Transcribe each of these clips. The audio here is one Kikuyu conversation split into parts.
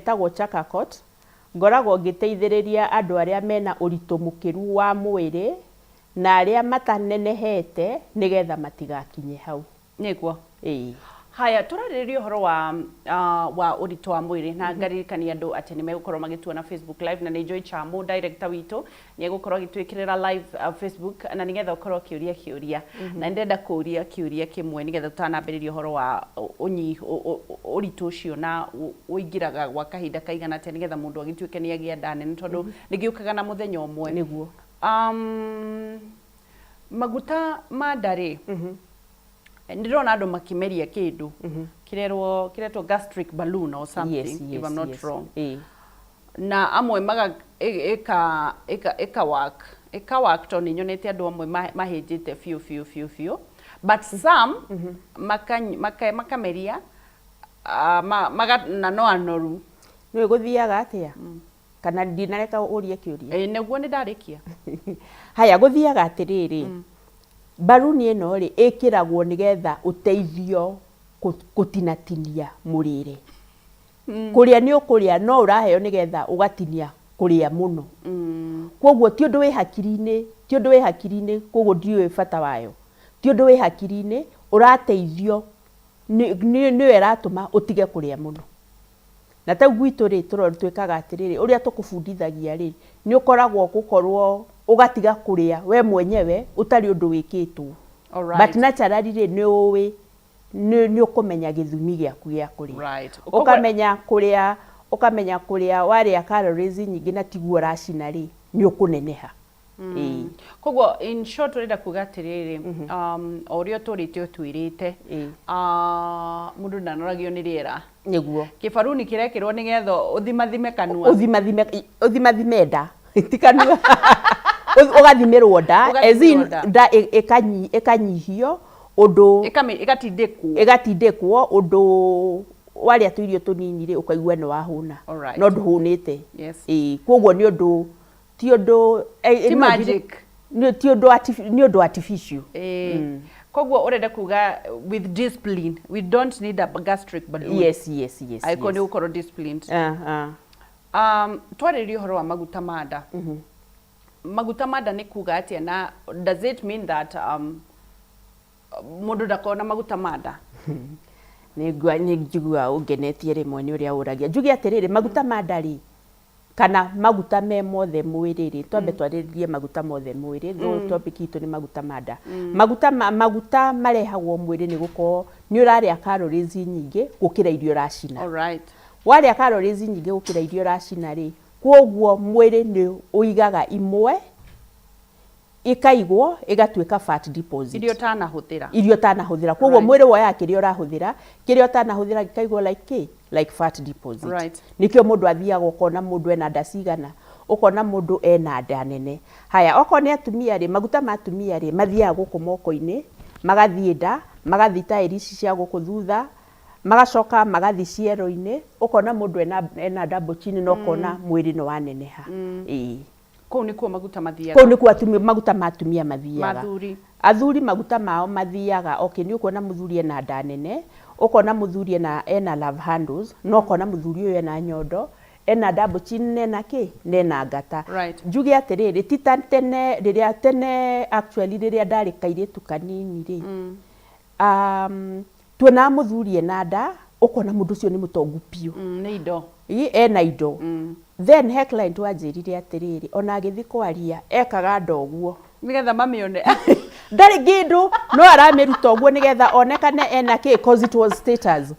Ĩtagwo Chakakot, ngoragwo ngĩteithĩrĩria andũ arĩa mena ũritũ mũkĩru wa mwĩrĩ na arĩa matanenehete nĩgetha matigakinye hau. Nĩguo. Ĩĩ. Haya, tũrarĩrĩria ũhoro wa ũritũ wa mwĩrĩ na ngaririkania andũ atĩ nĩ megũkorwo magĩtuona Facebook Live, na nĩ njũĩ Chamu director witũ nĩ egũkorwo agĩtwĩkĩrĩra live Facebook, na nĩgetha ũkorwo ũkĩũria kĩũria. Na nĩ ndĩrenda kũũria kĩũria kĩmwe nĩgetha tũtanambĩrĩria ũhoro wa ũritũ ũcio na ũingĩraga gwa kahinda kaigana atĩa nĩgetha mũndũ agĩtuĩke nĩ agĩa nda nene, tondũ nĩ gĩũkaga na mũthenya ũmwe. Nĩguo. Maguta ma nda rĩ, ndĩrona andũ makĩmeria kĩndũ kĩrerwo kĩretwo gastric balloon or something, if I'm not wrong. Na amwe maga ĩka ĩka ĩka work, ĩka work, tondũ nĩ nyonete andũ amwe mahĩnjĩte biũ biũ biũ biũ, but some makameria na no anoru. Nĩũĩ gũthiaga atĩa? Kana ndinareka ũrie kĩũria? Ĩĩ, nĩguo, nĩ ndarĩkia. Haya, gũthiaga atĩrĩrĩ, mbaruni ĩno rĩ, ĩkĩragwo nĩgetha ũteithio gũtinatinia mũrĩre. Kũrĩa nĩ ũkũrĩa, no ũraheo nĩgetha ũgatinia kũrĩa mũno. Koguo ti ũndũ wĩ hakiri-inĩ, ti ũndũ wĩ hakiri-inĩ, koguo ndiũĩ bata wayo. Ti ũndũ wĩ hakiri-inĩ, ũrateithio nĩyo ĩratũma ũtige kũrĩa mũno. Na ta rĩu gwitũ rĩ, twĩkaga atĩrĩrĩ, ũrĩa tũkũbundithagia rĩ, nĩ ũkoragwo gũkorwo ũgatiga kũrĩa we mwenyewe ũtarĩ ũndũ wĩkĩtwo. But naturally rĩ, nĩ ũĩ nĩ ũkũmenya gĩthimi gĩaku gĩa kũrĩa. Ũkamenya kũrĩa warĩa calories nyingĩ na tiguo ũracina rĩ, nĩ ũkũneneha. Ĩĩ. Koguo in short ũrenda kuga atĩrĩrĩ, o ũrĩa ũtũrĩte ũtwĩrĩte, mũndũ ndanoragio nĩ rĩera. Nĩguo. Kĩbaruni kĩrekĩrwo nĩgetha ũthimathime kanua. Ũthimathime nda, ti kanua. Ũgathimĩrwo nda, as in Ũgathimĩrwo nda. Nda ĩkanyihio ũndũ Ĩgatindĩkwo. Ĩgatindĩkwo ũndũ warĩa tũirio tũnini rĩ, ũkaigua nĩ wahũna. No ndũhũnĩte. Ĩĩ, koguo nĩ ũndũ ti ũndũ Ti magic. Ti ũndũ nĩ ũndũ artificial. Ĩĩ. Koguo ũrenda kuga with discipline we don't need a gastric balloon. Yes. Angĩkorwo nĩ ũgũkorwo disciplined. Twarĩrĩria ũhoro wa maguta ma nda. Maguta ma nda nĩ kuga atĩa, na does it mean that mũndũ ndakorwo na maguta ma nda? Nĩ njiguaga ũngenetie rĩmwe nĩ ũrĩa ũragia. Njuge atĩrĩrĩ, maguta ma nda rĩ, kana maguta me mothe mwĩrĩ rĩ, twambe twarĩrĩrie maguta mothe mwĩrĩ, though topic itũ nĩ maguta ma nda. Maguta marehagwo mwĩrĩ nĩ gũkorwo nĩ ũrarĩa calories nyingĩ gũkĩra iria ũracina. Warĩa calories nyingĩ gũkĩra iria ũracina rĩ, kwoguo mwĩrĩ nĩ ũigaga imwe, ikaigwo ĩgatuĩka fat deposit. Iria ũtanahũthĩra. Iria ũtanahũthĩra. Koguo mwĩrĩ woyaga kĩrĩa ũrahũthĩra, kĩrĩa ũtanahũthĩra gĩkaigwo like kĩ? Like fat deposit. Nĩkĩo mũndũ athiaga ũkona mũndũ ena nda cigana, ũkona mũndũ ena nda nene. Haya, okorwo nĩ atumia rĩ, maguta ma atumia rĩ, mathiaga gũkũ moko-inĩ, magathiĩ nda, magathiĩ taĩri ici cia gũkũ thutha, magacoka magathiĩ ciero-inĩ, ũkona mũndũ ena double chin na ũkona mwĩrĩ nĩ waneneha. Ĩĩ. Kũu nĩkuo maguta mathiaga. Kũu nĩkuo atumia, maguta ma atumia mathiaga. Mathuri. Athuri maguta mao mathiaga, okay, nĩ ũkuona mũthuri ena nda nene, ũkona mũthuri ena love handles, no ũkona mũthuri ũyũ ena nyondo, ena double chin na ena kĩ? Na ena ngata. Njuge atĩrĩrĩ, ti ta tene, rĩrĩa tene actually rĩrĩa ndarĩ kairĩtu kanini rĩ, tuonaga mũthuri ena nda, ũkona mũndũ ũcio nĩ mũtongu biũ. Nĩ indo. Ĩ, ena indo. Then he client wanjĩrire atĩrĩrĩ, ona agĩthiĩ kwaria, ekaga nda ũguo. Nĩgetha mamĩone. Ndarĩ kĩndũ, no aramĩruta ũguo nĩgetha onekane ena kĩ, 'cause it was status.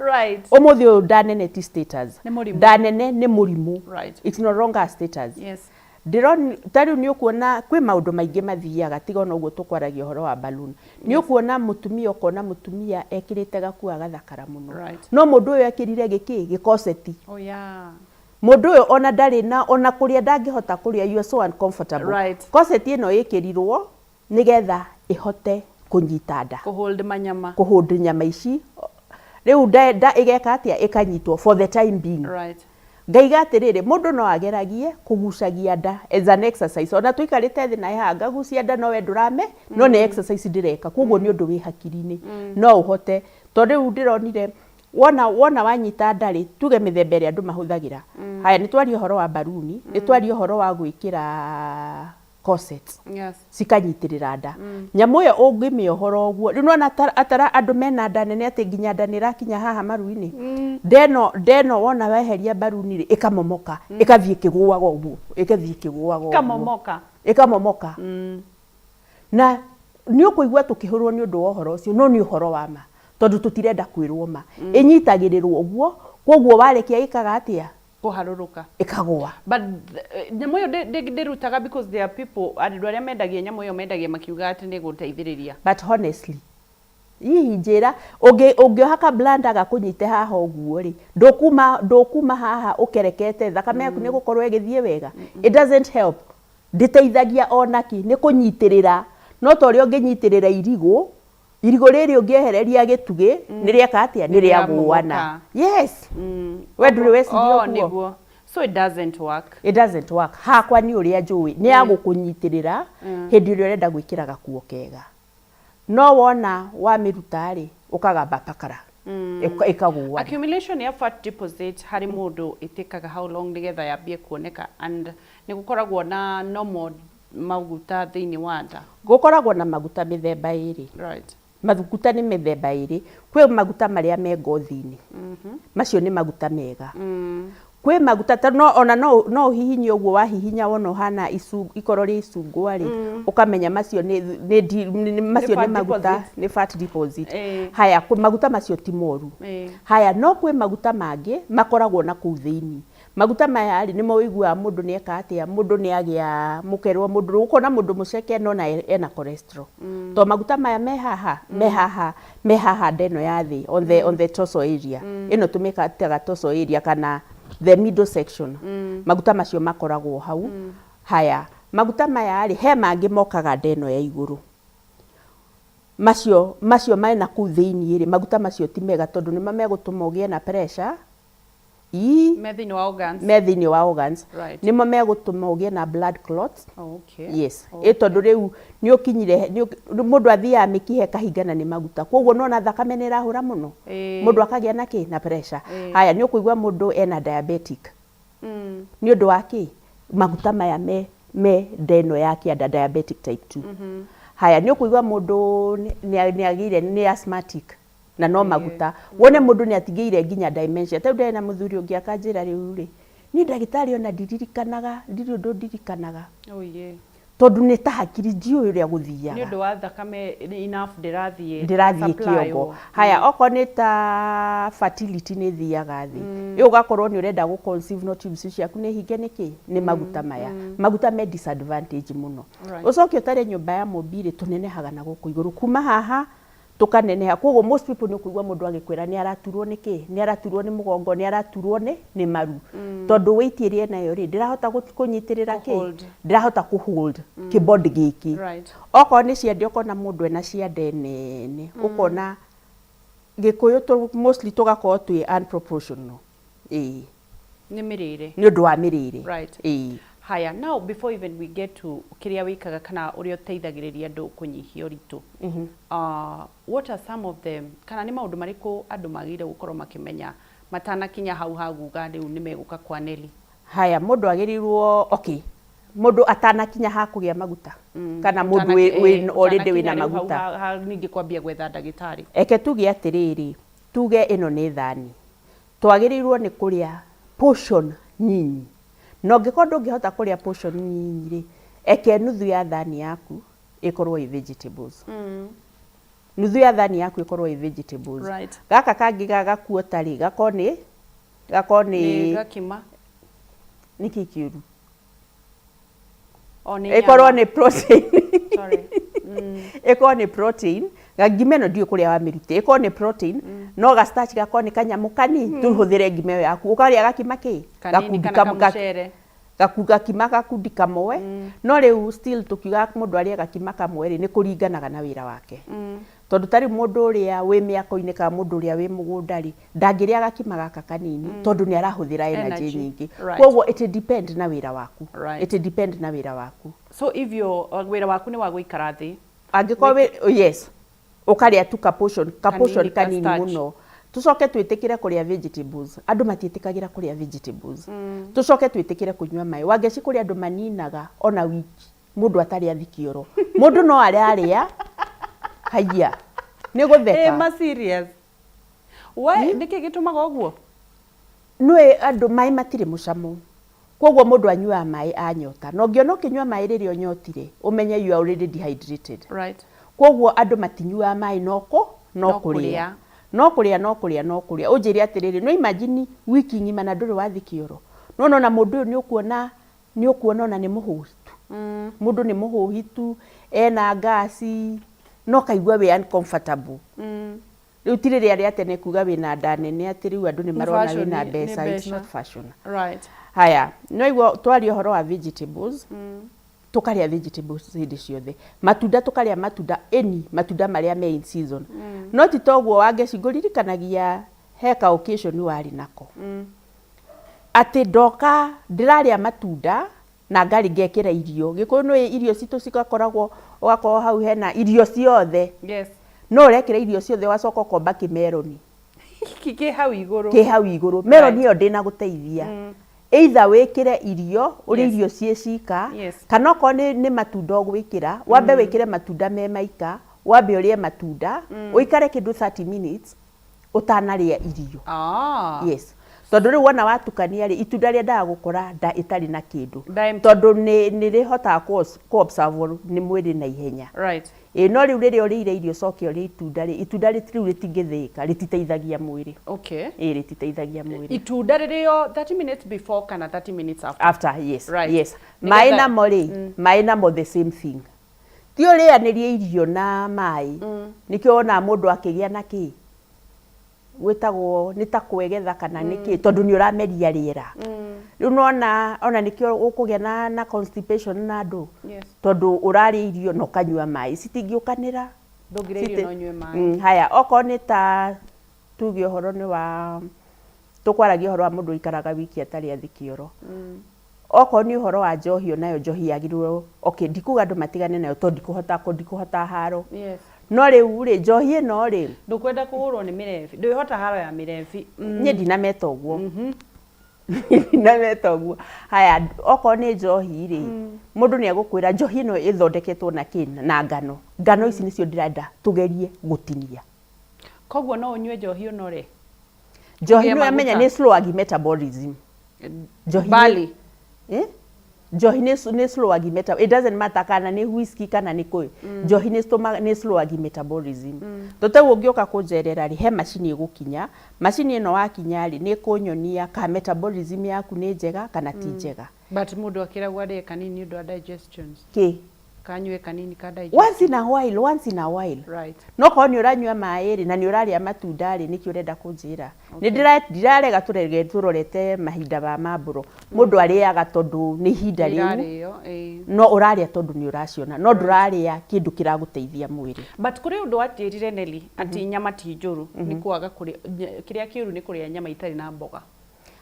Ũmũthĩ ũyũ nda nene ti status. Nĩ mũrimũ. Nda nene nĩ mũrimũ. It's no longer a status. Ndĩrona ta rĩu nĩ ũkuona kwĩ maũndũ maingĩ mathiaga tiga ona ũguo tũkwaragia ũhoro wa balloon. Nĩ ũkuona mũtumia, ũkona mũtumia ekĩrĩte gakuo agathakara mũno. No mũndũ ũyũ ekĩrire gĩkĩ gĩkoceti. Mũndũ ũyũ ona ndarĩ na ona kũrĩa ndangĩhota kũrĩa, you are so uncomfortable. Corset ĩno ĩkĩrirwo nĩgetha ĩhote kũnyita nda. Kũhold manyama. Kũhold nyama ici. Rĩu nda ĩgeka atĩa? Ĩkanyitwo for the time being. Ngaiga atĩrĩrĩ, mũndũ no ageragie kũgucagia nda as an exercise. Ona tũikarĩte thĩ nawe haha ngagucia nda, no we ndũrame, no nĩ exercise ndĩreka. Koguo nĩ ũndũ wĩ hakiri-inĩ. No ũhote. Tondũ rĩu ndĩronire Wona wanyita nda rĩ, tuge mĩthemba ĩrĩa andũ mahũthagĩra. Haya, nĩ twaria ũhoro wa mbaruni, nĩ twaria ũhoro wa gwĩkĩra corsets, cikanyitĩrĩra nda. Nyamũ ĩyo ũngĩmĩohora ũguo rĩu nĩwona atara andũ mena nda nene atĩ nginya nda nĩ ĩrakinya haha maru-inĩ. Ndeno wona weheria mbaruni rĩ, ĩkamomoka, ĩkathiĩ ĩkĩgũaga ũguo, ĩkathiĩ ĩkĩgũaga ũguo. Ĩkamomoka. Ĩkamomoka. Na nĩ ũkũigua tũkĩhũrwo nĩ ũndũ wa ũhoro ũcio, no nĩ ũhoro wa ma, tondũ tũtirenda kwĩrwo ma. Ĩnyitagĩrĩrwo ũguo, koguo warekia ĩkaga atĩa? Kũharũrũka. Ĩkagũa. But nyamũ ĩyo ndĩrutaga because there are people, andũ arĩa mendagia nyamũ ĩyo mendagia makiugaga atĩ nĩ ĩgũteithĩrĩria. But honestly, hihi njĩra, ũngĩoha ka blanda gakũnyite haha ũguo rĩ, ndũkuma haha ũkerekete, thakame yaku nĩ ĩgũkorwo ĩgĩthiĩ wega? It doesn't help. Ndĩteithagia onakĩ, nĩ kũnyitĩrĩra. No ta ũrĩa ũngĩnyitĩrĩra irigũ, irigũ rĩrĩ ũngĩehereria gĩtugĩ, nĩ rĩeka atĩa? Nĩ rĩagũana. Yes. We ndũrĩ weciria Oh, ũguo? Nĩguo. So it doesn't work. It doesn't work. Hakwa nĩ ũrĩa njũĩ, nĩ ya gũkũnyitĩrĩra hĩndĩ ĩrĩa ũrenda gwĩkĩra gakuo kega. No wona wamĩruta rĩ, ũkagamba pakara. Ĩkagũana. Accumulation ya fat deposit harĩ mũndũ ĩtĩkaga how long nĩgetha yambie kuoneka, and nĩ gũkoragwo na normal maguta thĩinĩ wa nda? Gũkoragwo na maguta mĩthemba ĩrĩ. Maguta nĩ mĩthemba ĩrĩ. Kwĩ maguta marĩa me ngothi-inĩ. Macio nĩ maguta mega. Kwĩ maguta ta no ona no ũhihinye ũguo, wahihinya wona ũhana ikoro rĩa icungwa rĩ, ũkamenya macio nĩ macio fat nĩ maguta deposit. Nĩ fat deposit. Haya, kwĩ maguta macio ti moru. Haya, no kwĩ maguta mangĩ makoragwo na kũu thĩinĩ. Maguta maya rĩ, nĩmo ũiguaga mũndũ nĩ eka atĩa, mũndũ nĩ agĩa mũkerwo, mũndũ ũkona mũndũ mũceke no na ena cholesterol. To maguta maya me haha, me haha nda ĩno ya thĩ, on the torso area. Ĩno tũmĩtaga torso area kana the middle section. Maguta macio makoragwo hau. Haya, maguta maya rĩ, he mangĩ mokaga nda ĩno ya igũrũ. Macio mena kũu thĩinĩ rĩ, maguta macio ti mega tondũ nĩmo megũtũma ũgĩe na pressure. Ii, Me thĩinĩ wa organs. Me thĩinĩ wa organs. Nĩmo megũtũma ũgĩe na blood clots. Yes. Ĩ tondũ rĩu nĩ ũkinyire mũndũ athiaga mĩkiha ĩkahingana nĩ maguta, koguo nona thakame nĩ ĩrahũra mũno, mũndũ akagĩa na kĩ na pressure. Haya, nĩ ũkũigua mũndũ ena diabetic nĩ ũndũ wa kĩ? Maguta maya me nda ĩno ya kĩanda, diabetic type 2. Haya, nĩ ũkũigua mũndũ nĩ agĩire nĩ asthmatic na no maguta. Wone mũndũ nĩ atigĩire nginya dementia. Ta rĩu ndarĩ na mũthuri ũngĩ akanjĩra, rĩu rĩ, niĩ ndagĩtarĩ ona ndiririkanaga, ndirĩ ũndũ ndirikanaga, Oh, yeah. tondũ nĩ ta hakiri ndiũĩ ũrĩa gũthiaga. Nĩ ũndũ wa thakame enough ndĩrathiĩ ndĩrathiĩ supply kĩongo. Haya, okorwo nĩ ta fertility nĩ ĩthiaga thĩ. Ĩ ũgakorwo nĩ ũrenda gũ conceive no tubes ciaku nĩ hinge. Nĩkĩ? Nĩ maguta maya. Maguta me disadvantage mũno. Ũcoke ũtare nyũmba ya mũmbi rĩ, tũnenehaga na gũkũ igũrũ, kuma haha tũkaneneha. Koguo most people nĩ ũkũigua mũndũ agĩkwĩra nĩ araturwo nĩ kĩ, nĩ araturwo nĩ mũgongo, nĩ araturwo nĩ maru, tondũ weight ĩrĩa enayo rĩ, ndĩrahota kũnyitĩrĩra kĩ, Kũhold. Ndĩrahota kũhold kĩbody gĩkĩ. Okorwo nĩ ciande, ũkona mũndũ ena ciande nene, ũkona Gĩkũyũ mostly tũgakorwo twĩ unproportional, ĩĩ. Nĩ mĩrĩre. Nĩ ũndũ wa mĩrĩre. Ĩĩ. Haya, now before even we get to kĩrĩa wĩkaga kana ũrĩa ũteithagĩrĩria andũ kũnyihia ũritũ, what are some of them, kana nĩ maũndũ marĩkũ andũ magĩrĩire gũkorwo makĩmenya matanakinya hau haguga rĩu nĩ megũka kwa Nelly? Haya, mũndũ agĩrĩirwo, okay, mũndũ atanakinya ha kũgĩa maguta kana mũndũ wĩ already wĩna Ũtanakinya rĩu hau maguta, ningĩ kwambia gwetha ndagĩtarĩ. Eke tuge atĩrĩrĩ, tuge ĩno nĩ thani, twagĩrĩirwo nĩ kũrĩa portion nyinyi, na ũngĩkorwo ndũngĩhota kũrĩa portion nyinyi rĩ, eke nuthu ya thani yaku ĩkorwo ĩ vegetables, nuthu ya thani yaku ĩkorwo ĩ vegetables. Gaka kangĩ ga gakuota rĩ, gako nĩ Nĩ gakima. Nĩkĩ kĩũru? O nĩ Ĩkorwo nyama. nĩ protein. Sorry. Ĩkorwo nĩ protein. Ngima ĩno ndiũĩ kũrĩa wamĩrutire. Ĩkorwo nĩ protein, no ga starch gakorwo nĩ kanyamũ kanini. Tũhũthĩre ngima ĩyo yaku ũkarĩa gakima kĩ Kanini gakundi kana kamũcere. Gakima gakundi kamwe. No rĩu still tũkiuga mũndũ arĩe gakima kamwe rĩ, nĩ kũringanaga na wĩra wake, tondũ ta rĩu mũndũ ũrĩa wĩ mĩako-inĩ kana mũndũ ũrĩa wĩ mũgũnda rĩ, ndangĩrĩa gakima gaka kanini tondũ nĩ arahũthĩra energy Energy. nyingĩ. Koguo it depend na wĩra waku. It depend na wĩra waku. So if you wĩra waku nĩ wa gũikara thĩ, Angĩkorwo yes, ũkarĩa tu ka portion Kanini ka kanini starch. Mũno. Tũcoke twĩtĩkĩre kũrĩa vegetables. Andũ matiĩtĩkagĩra kũrĩa vegetables. Tũcoke twĩtĩkĩre kũnyua maĩ. Wangeci, kũrĩ andũ maninaga ona wiki mũndũ atarĩ athi kĩoro. Mũndũ no ararĩa haiya nĩ Ĩ gũtheka. Ma serious we, nĩkĩ gĩtũmaga ũguo? Nĩ andũ maĩ matirĩ mũcamo, koguo mũndũ anyuaga maĩ anyota, na ũngĩona ũkĩnyua maĩ rĩrĩa ũnyotire, ũmenye you are already dehydrated. Koguo andũ matinyuaga maĩ no No kũrĩa. Kũrĩa. No kũrĩa, no kũrĩa, no kũrĩa. Ũnjĩre atĩrĩrĩ, no imagine wiki ng'ima na ndũrĩ wathi kĩoro. No nona mũndũ ũyũ nĩ ũkuona ona nĩ mũhũhitu. Mũndũ nĩ mũhũhitu, ena ngasi, no kaigua wĩ uncomfortable. Rĩu ti rĩrĩa rĩa tene kuga wĩna nda nene atĩ rĩu andũ nĩ marona fashion, wĩna nĩ mbeca. It's mbeca. not fashion. Haya, no igua twaria ũhoro wa vegetables, tũkarĩa vegetables hĩndĩ ciothe, matunda tũkarĩa matunda, any matunda marĩa me in season. No ti toguo, Wangeci, ngũririkanagia he ka occasion warĩ nako atĩ ndoka ndĩrarĩa matunda na ngarĩ ngekĩra irio. Gĩkũyũ nĩ irio citũ cigakoragwo, ũgakorwo hau hena irio ciothe. No ũrekĩra irio ciothe, ũgacoka ũkomba kĩmeroni. Kĩ hau igũrũ. Kĩ hau igũrũ. Meroni ĩyo ndĩnagũteithia. Either wĩkĩre irio ũrĩe irio ciĩ cika, kana okorwo nĩ matunda ũgwĩkĩra, wambe wĩkĩre matunda me maika, wambe ũrĩe matunda, ũikare kĩndũ 30 minutes ũtanarĩa irio. Yes, tondũ rĩu wona watukania rĩ, itunda rĩendaga gũkora nda ĩtarĩ na kĩndũ. Nda empty. Tondũ nĩ rĩhotaga kũ-absorb nĩ mwĩrĩ na ihenya. Ĩ no rĩu rĩrĩa ũrĩire irio ũcoke ũrĩe itunda rĩ, itunda rĩu rĩtingĩthĩĩka, rĩtiteithagia mwĩrĩ. Ĩ, rĩtiteithagia mwĩrĩ. Itunda rĩrĩo 30 minutes before kana 30 minutes after? After, yes. Yes. Maĩ namo rĩ, maĩ namo the same thing. Ti ũrĩanĩrie irio na maĩ. Nĩkĩo wonaga mũndũ akĩgĩa na kĩ gwĩtagwo nĩ ta kwegetha kana nĩ kĩ, tondũ nĩ ũrameria rĩera. Rĩu nona ona nĩkĩo ũkũgĩa na constipation na andũ, tondũ ũrarĩa irio na ũkanyua maĩ, citingĩũkanĩra. Ndũngĩrĩa irio na ũnyue maĩ. Haya, okorwo nĩ ta tuge ũhoro nĩ wa tũkwaragia ũhoro wa mũndũ ũikaraga wiki atarĩ athi kĩoro, okorwo nĩ ũhoro wa njohi, onayo njohi yagĩrĩirwo, okay, ndikuga andũ matigane nayo tondũ ndikũhota haro. No rĩu rĩ, njohi ĩno rĩ, Ndũkwenda kũhũrwo nĩ mĩrebi, ndwĩhota haro ya mĩrebi. Niĩ ndinameta ũguo, ndinameta ũguo. Haya, okorwo nĩ njohi rĩ, mũndũ nĩ egũkwĩra njohi ĩno ĩthondeketwo na kĩ? Na ngano. Ngano ici nĩcio ndĩrenda tũgerie gũtinia. Koguo no ũnyue njohi ũnore? Njohi Ũgĩe nĩ ũramenya maguta. nĩ slowagi metabolism njohi. Barley. Eh? Njohi nĩ slowagi meta, it doesn't matter kana nĩ whisky kana nĩ kũĩ. Njohi nĩ slowagi metabolism. Tũteu ũngĩũka kũnjerera rĩ, he macini ĩgũkinya. Macini ĩno wakinya rĩ, nĩ ĩkũnyonia ka metabolism yaku nĩ njega kana ti njega. But mũndũ akĩragwo arĩe kanini nĩ ũndũ wa digestions. Kĩ? Kanyue kanini ka digestion. Once in a while, once in a while. No korwo nĩ ũranyua maĩ rĩ, na nĩ ũrarĩa matunda rĩ, nĩkĩ ũrenda kũnjĩra? Nĩ ndirarega tũrege tũrorete mahinda ma mambũro. Mũndũ arĩaga tondũ nĩ ihinda rĩu. Irarĩo, ĩĩ. No ũrarĩa tondũ nĩ ũraciona, no ndũrarĩa kĩndũ kĩragũteithia mwĩrĩ. But kũrĩ ũndũ wanjĩrire Nelly, atĩ nyama ti njũru, nĩ kwaga kũrĩa, kĩrĩa kĩũru nĩ kũrĩa nyama itarĩ na mboga.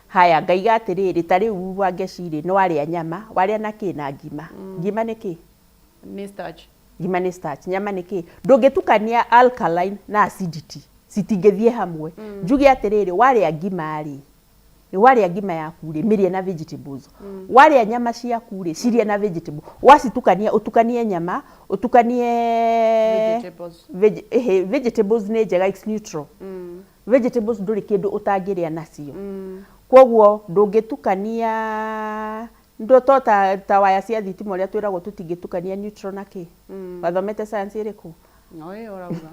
Haya, ngaiga atĩrĩrĩ, ta rĩu Wangeci rĩ, nĩ warĩa nyama, warĩa na kĩ? Na ngima. Ngima nĩ kĩ? Nĩ starch. Ngima nĩ starch. Nyama nĩ kĩ? Ndũngĩtukania alkaline na acidity, citingĩthiĩ hamwe. Njuge atĩrĩrĩ, warĩa ngima rĩ, warĩa ngima yaku rĩ, mĩrĩe na vegetables. Warĩa nyama ciaku rĩ, cirĩe na vegetable. Wacitukania, ũtukanie nyama, ũtukanie Vegetables. Vegetables nĩ njega, it's neutral. Vegetables ndũrĩ kĩndũ ũtangĩrĩa nacio. Koguo ndũngĩtukania ndo to ta waya cia thitima ũrĩa twĩragwo tũtingĩtukania neutral na kĩ. Wathomete science ĩrĩkũ? No ĩyo ũrauga.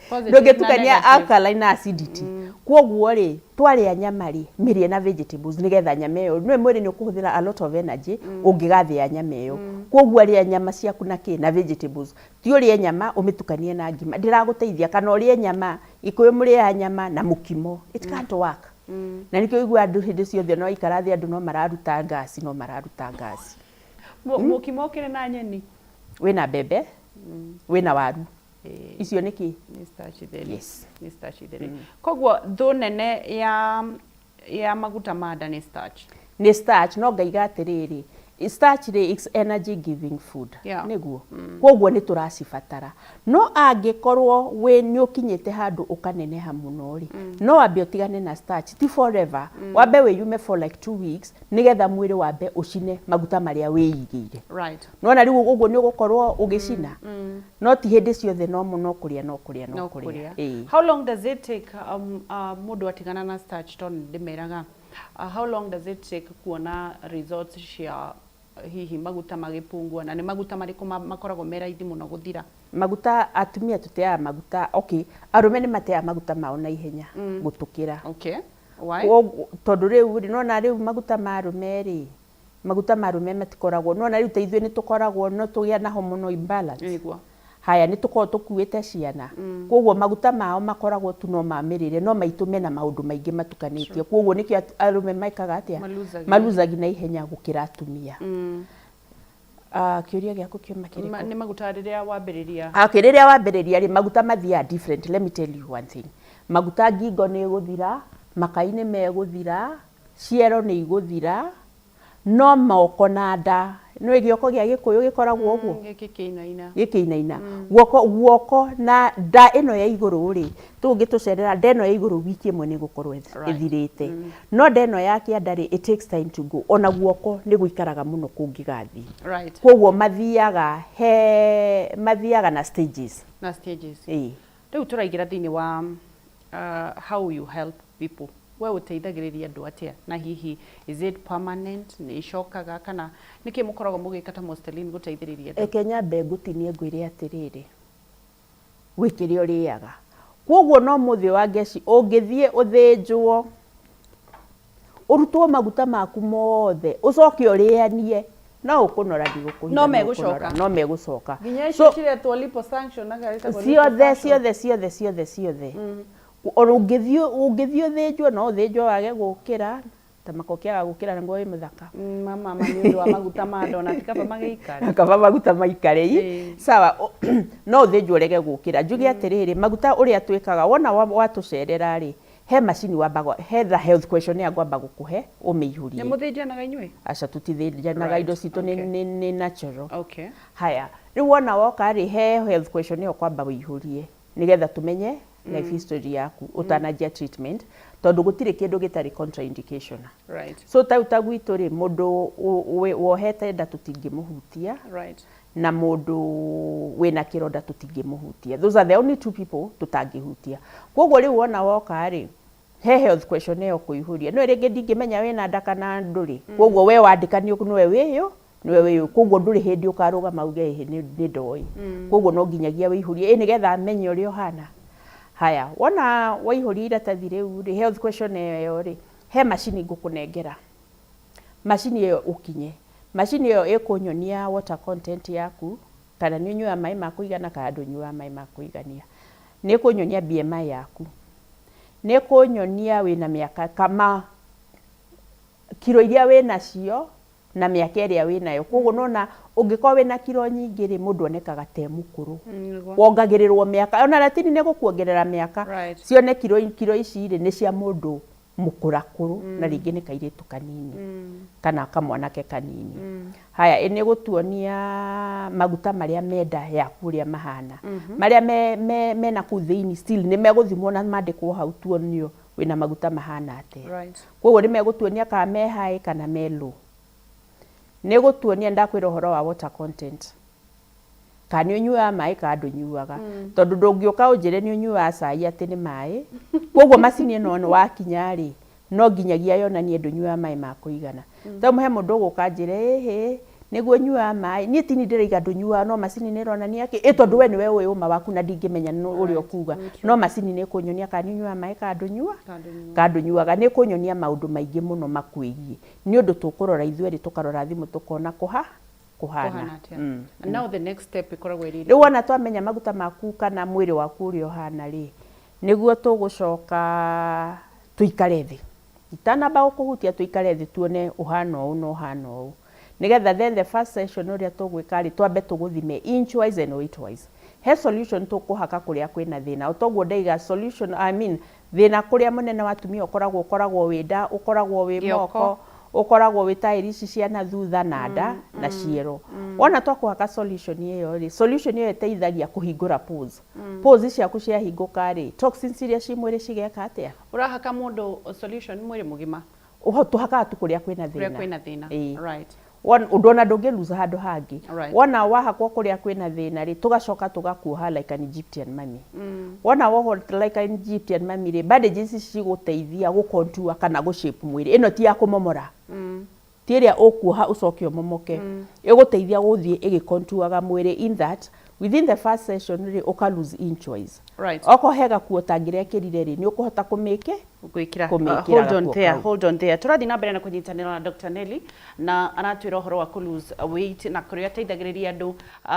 Positive na Ndũngĩtukania negative. alkaline na acidity. Koguo rĩ, twarĩa nyama rĩ, mĩrĩe na vegetables, nĩgetha nyama ĩyo nĩ mwĩrĩ nĩ ũkũhũthĩra a lot of energy ũngĩgathĩa nyama ĩyo. Koguo rĩa nyama ciaku na kĩ? Na vegetables. Ti ũrĩe nyama ũmĩtukanie na ngima, ndĩragũteithia, kana ũrĩe nyama, Gĩkũyũ mũrĩaga nyama na mũkimo. It can't work. Na nĩkĩo ũiguaga andũ hĩndĩ ciothe no ikara thĩ, andũ no mararuta ngasi, no mararuta ngasi. Mũkimo ũkĩrĩ na nyeni? Wĩna mbembe, wĩna waru. Icio nĩ kĩ? Nĩ starch theri. Yes. Nĩ starch theri. Koguo thũ nene ya maguta ma nda nĩ starch. Nĩ starch. No ngaiga atĩrĩrĩ, Starch rĩ, it's energy giving food. Nĩguo koguo nĩ tũracibatara, no angĩkorwo wĩ nĩ ũkinyĩte handũ ũkaneneha mũno rĩ, no wambe ũtigane na starch, ti forever, wambe wĩyume for like 2 weeks, nĩgetha mwĩrĩ wambe ũcine maguta marĩa wĩigĩire. Nona rĩu ũguo nĩ ũgũkorwo ũgĩcina, no ti hĩndĩ ciothe, no mũno kũrĩa, no kũrĩa, no no kũrĩa. Kũrĩa. Ĩĩ. How long does it take mũndũ atigana na starch, tondũ ndĩmeraga, how long does it take kuona results cia hihi maguta magĩpungua, na nĩ maguta marĩkũ makoragwo me raithi mũno gũthira? Maguta, atumia tũteaga maguta, okay, arũme nĩ mateaga maguta mao na ihenya gũtũkĩra. Okay, why? Tondũ rĩu rĩ, nona rĩu maguta ma arũme rĩ, maguta ma arũme matikoragwo, nona rĩu ta ithuĩ nĩ tũkoragwo no tũgĩa na hormonal imbalance. Haya, nĩ tũkoragwo tũkuĩte ciana, koguo maguta mao makoragwo tu no ma mĩrĩre, no maitũ mena maũndũ maingĩ matukanĩtio, koguo nĩkĩo arũme mekaga atĩa? Maluzagi. Maluzagi na ihenya gũkĩra atumia. Ah, kĩũria gĩaku kiuma kĩrĩkũ? Nĩ maguta rĩrĩa wambĩrĩria. Okay, rĩrĩa wambĩrĩria rĩ, maguta mathiaga different. Let me tell you one thing, maguta ngingo nĩ ĩgũthira, makai nĩ megũthira, ciero nĩ igũthira, no moko na nda, nĩ gĩoko gĩa gĩkũyũ gĩkoragwo ũguo. Gĩkĩ kĩinaina. Gĩkĩinaina guoko, guoko na nda ĩno ya igũrũ rĩ, tũngĩtũcerera nda ĩno ya igũrũ, wiki ĩmwe nĩ ĩgũkorwo ĩthirĩte, no nda ĩno ya kĩanda rĩ, it takes time to go. Ona guoko nĩ gũikaraga mũno kũngĩgathiĩ. Koguo mathiaga, he mathiaga na stages. Na stages. Ĩĩ. Rĩu tũraingĩra thĩinĩ wa how you help people. We ũteithagĩrĩria andũ atĩa, na hihi is it permanent, nĩ icokaga, kana nĩkĩ mũkoragwo mũgĩka ta Mostelline gũteithĩrĩria andũ? Reke nyambe ngũtinie ngwĩre atĩrĩrĩ, gwĩ kĩrĩa ũrĩaga, koguo no mũthĩ wa ngeci ũngĩthiĩ ũthĩnjwo, ũrutwo maguta maku mothe, ũcoke ũrĩanie, no ũkũnora, ndigũkũhitha. No nĩ megũcoka. ũkũnora, no megũcoka. Nginya So, icio ciretwo liposuction na ĩtagwo ciothe. Liposuction. Ciothe, ciothe, ciothe, ciothe. Ona ũngĩthiĩ ũthĩnjwo, no ũthĩnjwo wage gũkĩra ta makoki, aga gũkĩra nĩguo wĩ mũthaka. Mama, ma nĩ ũndũ wa maguta ma nda, ona ti kaba magĩikare. Kaba maguta maikare i. Sawa, no ũthĩnjwo ũrege gũkĩra. Njuge atĩrĩrĩ, maguta ũrĩa twĩkaga, wona watũcerera rĩ, he macini wambaga, he the health questionnaire ngwamba gũkũhe ũmĩihũrie. Nĩ mũthĩnjanaga inyuĩ? Aca, tũtithĩnjanaga. Indo citũ nĩ nĩ natural. Haya, rĩu wona woka rĩ, he health questionnaire ũkwamba wĩihũrie, nĩgetha tũmenye life history yaku ũtananjia treatment, tondũ gũtirĩ kĩndũ gĩtarĩ contraindication. So tau ta gwitũ rĩ, mũndũ wohete nda tũtingĩmũhutia, na mũndũ wĩna kĩronda tũtingĩmũhutia. Those are the only two people tũtangĩhutia. Koguo rĩu wona woka rĩ, he health questionnaire ũkũihũria, no rĩngĩ ndingĩmenya wĩna nda kana ndũrĩ. Koguo we wandĩka nĩwe wĩyũ, nĩwe wĩyũ, koguo ndũrĩ hĩndĩ ũkarũgama uge ĩhĩ nĩ ndoĩ. Koguo no nginyagia wĩihũrie ĩ, nĩgetha menye ũrĩa ũhana. Haya, wona waihũria iratathi rĩu rĩ, health questionnaire ĩyo rĩ, he macini ngũkũnengera. Macini ĩyo ũkinye, macini ĩyo ĩkũnyonia water content yaku, kana nĩ ũnyuaga maĩ ma kũigana kana ndũnyuaga maĩ ma kũigania. Nĩ ĩkũnyonia BMI yaku, nĩ ĩkũnyonia wĩna mĩaka kama kiro iria wĩnacio na mĩaka ĩrĩa wĩnayo. Koguo nona ũngĩkorwo wĩna kiro nyingĩ rĩ, mũndũ onekaga te mũkũrũ. Wongagĩrĩrwo mĩaka, ona ratini nĩ gũkuongerera mĩaka. Cione kiro ici rĩ, nĩ cia mũndũ mũkũrakũrũ, na rĩngĩ nĩ kairĩtu kanini kana kamwanake kanini. Haya, nĩ gũtuonia maguta marĩa menda yaku ũrĩa mahana, marĩa mena kũu thĩinĩ, still nĩ megũthimwo na mandĩkwo hau, tuonio wĩna maguta mahana atĩa. Koguo nĩ megũtuonia kana me high kana me low. Nĩ gũtuonia ndakwĩra ũhoro wa water content, kana nĩ ũnyuaga maĩ kana ndũnyuaga, tondũ ndũngĩũka ũnjĩre nĩ ũnyuaga cai atĩ nĩ maĩ. Koguo macini ĩno nĩ wakinya rĩ, no nginyagia yonanie ndũnyuaga maĩ ma kũigana. Tondũ he mũndũ ũgũka njĩre ĩhĩ nĩguo nyuaga maĩ, niĩ tini ndĩraiga ndũnyuaga, no macini nĩ ĩronania kĩ ĩ, tondũ we nĩwe ũĩ ũma waku na ndingĩmenya ũrĩa ũkuga, no macini nĩ ĩkũnyonia kana nĩ ũnyuaga maĩ kana ndũnyua Kana ndũnyuaga. Kana ndũnyuaga. Nĩ ĩkũnyonia maũndũ maingĩ mũno makwĩgiĩ, nĩ ũndũ tũkũrora ithuerĩ, tũkarora thimũ, tũkona kũha kũhana. Kũhana atĩa. And now the next step ĩkoragwo ĩrĩ? Rĩu wona twamenya maguta maku kana mwĩrĩ waku ũrĩa ũhana rĩ, nĩguo tũgũcoka tũikare thĩ, itanamba gũkũhutia, tũikare thĩ tuone ũhana ũũ na ũhana ũũ, nĩgetha then the first session ũrĩa tũgwĩka rĩ, twambe tũgũthime inch wise and weight wise. He solution tũkũhaka kũrĩa kwĩna thĩna. O toguo ndaiga solution, I mean, thĩna kũrĩa mũnene wa atumia ũkoragwo wĩ nda, ũkoragwo wĩ Gĩoko. Moko. Ũkoragwo wĩ taĩri ici cia na thutha na nda na ciero. Wona twakũhaka solution ĩyo rĩ, solution ĩyo ĩteithagia kũhingũra pores. Pores ciaku ciahingũka rĩ, toxins iria ci mwĩrĩ cigeka atĩa? Ũrahaka mũndũ solution mwĩrĩ mũgima? Tũhakaga tu kũrĩa kwĩna kũrĩa thĩna. Kwĩna thĩna. Ĩĩ. Ũndũ ona ndũngĩluza handũ hangĩ. Wona wahakwo kũrĩa kwĩna thĩna rĩ, tũgacoka tũgakuoha like an Egyptian mummy. Wona wohwo like an Egyptian mummy rĩ, bandages ici cigũteithia gũcontour kana gũshape mwĩrĩ. Ĩno ti ya kũmomora, ti ĩrĩa ũkuoha ũcoke ũmomoke. Ĩgũteithia gũthiĩ ĩgĩcontouraga mwĩrĩ, in that within the first session rĩ, ũka lose inch wise. Okorwo he gakuo ũtangĩrekĩrire rĩ, nĩ ũkũhota kũmĩke gwĩkĩra. Kũmĩkĩra Hold on gakuo there. kau. Hold on there. Tũrathiĩ na mbere na kũnyitanĩra na Dr. Nelly na aratwĩra ũhoro wa kũ lose weight na kũrĩa ateithagĩrĩria andũ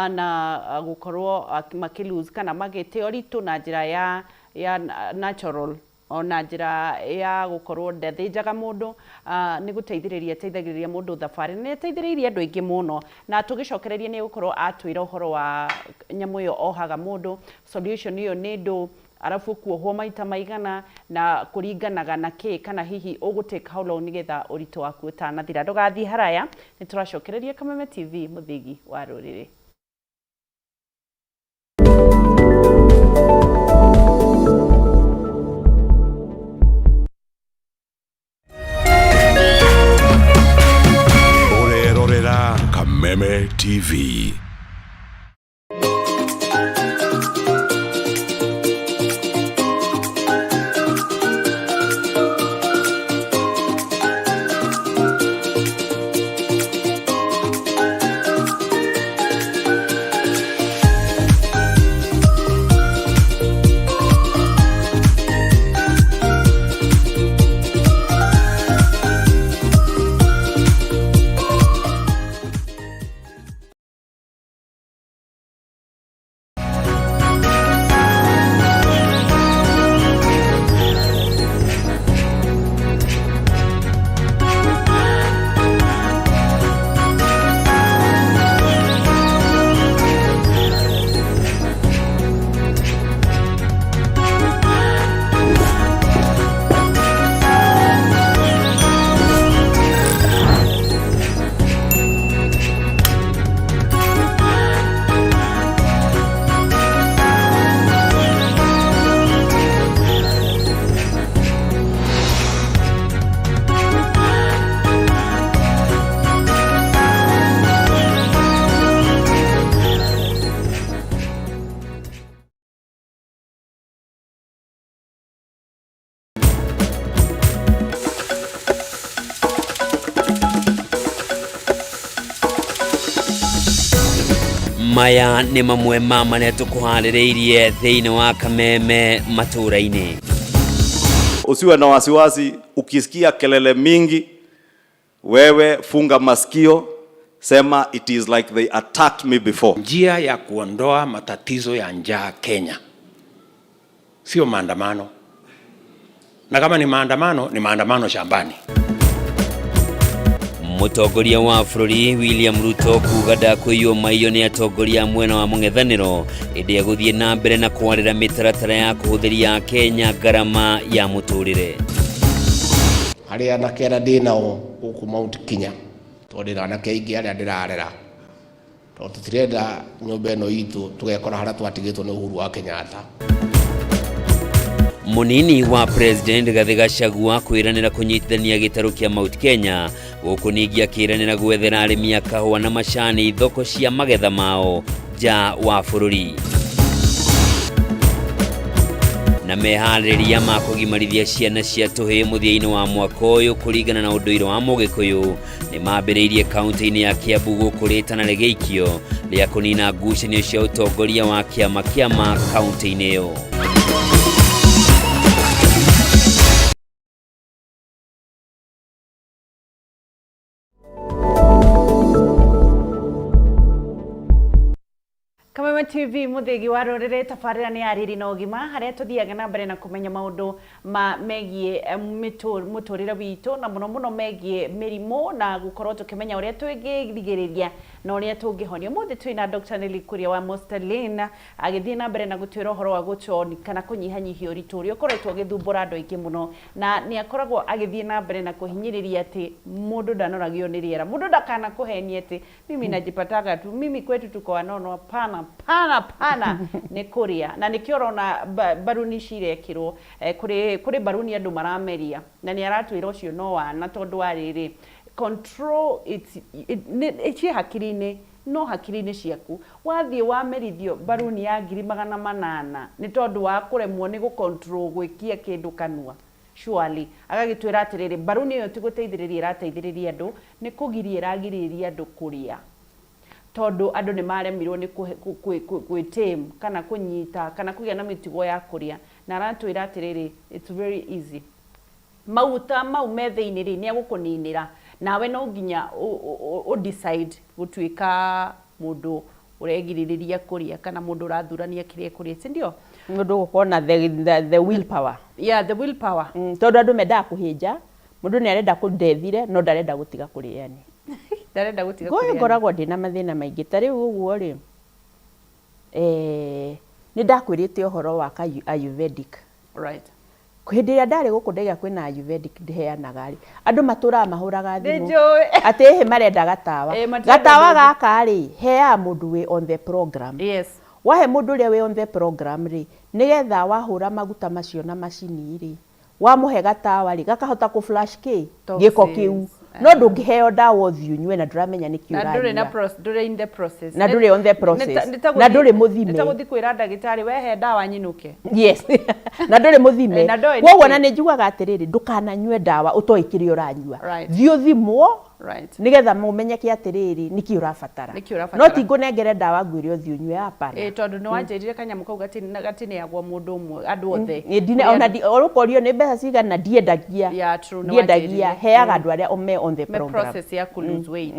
na gũkorwo makĩ lose kana magĩte ũritũ na njĩra ya natural, ona njĩra ya gũkorwo ndathĩnjaga mũndũ, nĩ gũteithĩrĩria ateithagĩrĩria mũndũ thabarĩ na nĩ ateithĩrĩirie andũ aingĩ mũno. Na tũgĩcokereria nĩ gũkorwo atwĩra ũhoro wa nyamũ ĩyo ohaga mũndũ, solution ĩyo nĩ ndũ, arabu kuohwo maita maigana na kũringanaga na kĩ, kana hihi ũgũ take how long nĩgetha ũritũ waku ũtanathira. Ndũgathiĩ haraya, nĩ tũracokereria. Kameme TV, mũthigi wa rũrĩrĩ. Ũrerorera Kameme TV. Maya nĩ mamwe ma marĩa tũkũharĩrĩirie thĩinĩ wa Kameme matũũra-inĩ. Usiwe na wasiwasi, ukisikia kelele mingi, wewe funga masikio, sema it is like they attacked me before. Njia ya kuondoa matatizo ya njaa Kenya sio maandamano, na kama ni maandamano, ni maandamano shambani. Mũtongoria wa bũrũri William Ruto kuga ndakwĩywo maiyo nĩ atongoria a mwena wa mũng'ethanĩro, ĩndĩ egũthiĩ na mbere na kwarĩra mĩtaratara ya kũhũthĩria Kenya ngarama ya mũtũrĩre. Harĩ anake arĩa ndĩ nao gũkũ Mount Kenya, tondũ ndĩna anake aingĩ arĩa ndĩrarera, tondũ tũtirenda nyũmba ĩno itũ tũgekora harĩa twatigĩtwo nĩ Uhuru wa Kenyatta. Munini wa President Rigathi Gachagua kwĩranĩra kũnyitithania gĩtarũ kĩa Mount Kenya, gũkũ ningĩ akĩranĩra gwethera arĩmi a kahũa na macani thoko cia magetha mao nja wa bũrũri. Na meharĩrĩria ma kũgimarithia ciana cia tũhĩĩ mũthia-inĩ wa mwaka ũyũ kũringana na ũndũire wa Mũgĩkũyũ nĩ mambĩrĩirie kaunti-inĩ ya Kiambu, gũkũ rĩtana rĩgĩikio rĩa kũnina ngucanio cia ũtongoria wa kĩama kĩama kaunti-inĩ ĩyo. Kameme. Kameme TV, muthigi wa ruriri, tabarĩra nĩ ya riri na ũgima, harĩa tũthiaga na mbere na kũmenya maũndũ ma megiĩ mũtũrĩre witũ, na mũno mũno megiĩ mĩrimũ, na gũkorwo tũkĩmenya ũrĩa tũngĩrigĩrĩria na ũrĩa tũngĩhonia. Ũmũthĩ twĩna Dr. Nelly Kuria wa Mostalin, agĩthiĩ na mbere na gũtwĩra ũhoro wa gũtoni kana kũnyihanyihia ũritũ ũrĩa ũkoretwo ũgĩthumbũra andũ aingĩ mũno, na nĩ akoragwo agĩthiĩ na mbere na kũhinyĩrĩria atĩ mũndũ ndanoragio nĩ rĩera, mũndũ ndakana kũhenie atĩ mimi najipataga tu, mimi kwetu tuko wanono. Hapana, pana pana, nĩ kũrĩa, na nĩkĩo ũrona mbaruni ici irekĩrwo. Kũrĩ mbaruni andũ marameria, na nĩ aratwĩra ũcio no wana, tondũ wa rĩrĩ, control ciĩ hakiri-inĩ, no hakiri-inĩ ciaku. Wathiĩ wamerithio mbaruni ya 800,000 nĩ tondũ wa kũremwo nĩ gũcontrol gwĩkia kĩndũ kanua, surely agagĩtwĩra atĩrĩrĩ, mbaruni ĩyo ti gũteithĩrĩria ĩrateithĩrĩria andũ, nĩ kũgiria ĩragirĩrĩria andũ kũrĩa, tondũ andũ nĩ maremirwo nĩ gwĩ-tame kana kũnyita kana kũgĩa na mĩtugo ya kũrĩa. Na aratwĩra atĩrĩrĩ, it's very easy, maguta mau me thĩinĩ rĩ, nĩ egũkũninĩra, nawe no nginya ũ decide gũtuĩka mũndũ ũregirĩrĩria kũrĩa kana mũndũ ũrathurania kĩrĩa kũrĩa, si ndio? Mũndũ gũkorwo na the will power. Yeah, the will power. Tondũ andũ mendaga kũhĩnja, mũndũ nĩ arenda kũndethire no ndarenda gũtiga kũrĩani. Ndarenda gũtiga Ngũyũ kũrĩa. Ngoragwo ndĩna mathĩna maingĩ. Ta rĩu ũguo rĩ, nĩ ndakwĩrĩte ũhoro wa Ayurvedic. Hĩndĩ ĩrĩa ndarĩ gũkũ ndaiga kwĩna Ayurvedic ndĩheanaga rĩ, andũ matũraga mahũraga thimũ Nĩnjũĩ. atĩ ĩhĩ marenda gatawa. Ĩ, matirenda Gatawa ndũngĩ. Gaka rĩ, heaga mũndũ wĩ on the program. Wahe mũndũ ũrĩa wĩ on the program rĩ, nĩgetha wahũra maguta macio na macini rĩ, wamũhe gatawa rĩ, gakahota kũ flush kĩ gĩko kĩu. No ndũngĩheo ndawa ũthiĩ ũnyue na ndũramenya nĩkĩ Na ndũrĩ na ũranyua. ndũrĩ in the process. Na ndũrĩ on the process. Nĩ ta Na gũthiĩ- ndũrĩ mũthime. Nĩ ta gũthiĩ kwĩra ndagĩtarĩ, wehe ndawa nyinũke. Yes, na ndũrĩ mũthime. Na ndoĩ Koguo nĩkĩ. na nĩ njugaga atĩrĩrĩ, ndũkananyue ndawa ũtoĩ kĩrĩa ũranyua. Thiĩ ũthimwo nĩgetha mũmenyeke atĩrĩrĩ, nĩkĩ ũrabatara. Nĩkĩ ũrabatara. No ti ngũnengere ndawa ngwĩre ũthiĩ ũnyue, hapana. Ĩ, tondũ nĩ wanjĩrire kanyamũ kau gatinĩagwo mũndũ ũmwe, andũ othe. Ĩ, ndine Kũrĩ ona andũ- ũkorio nĩ mbeca cigana, ndiendagia. Yeah, true, nĩ Ndiendagia, wanjĩrire. heaga andũ arĩa me on the Me program. process ya ku lose weight.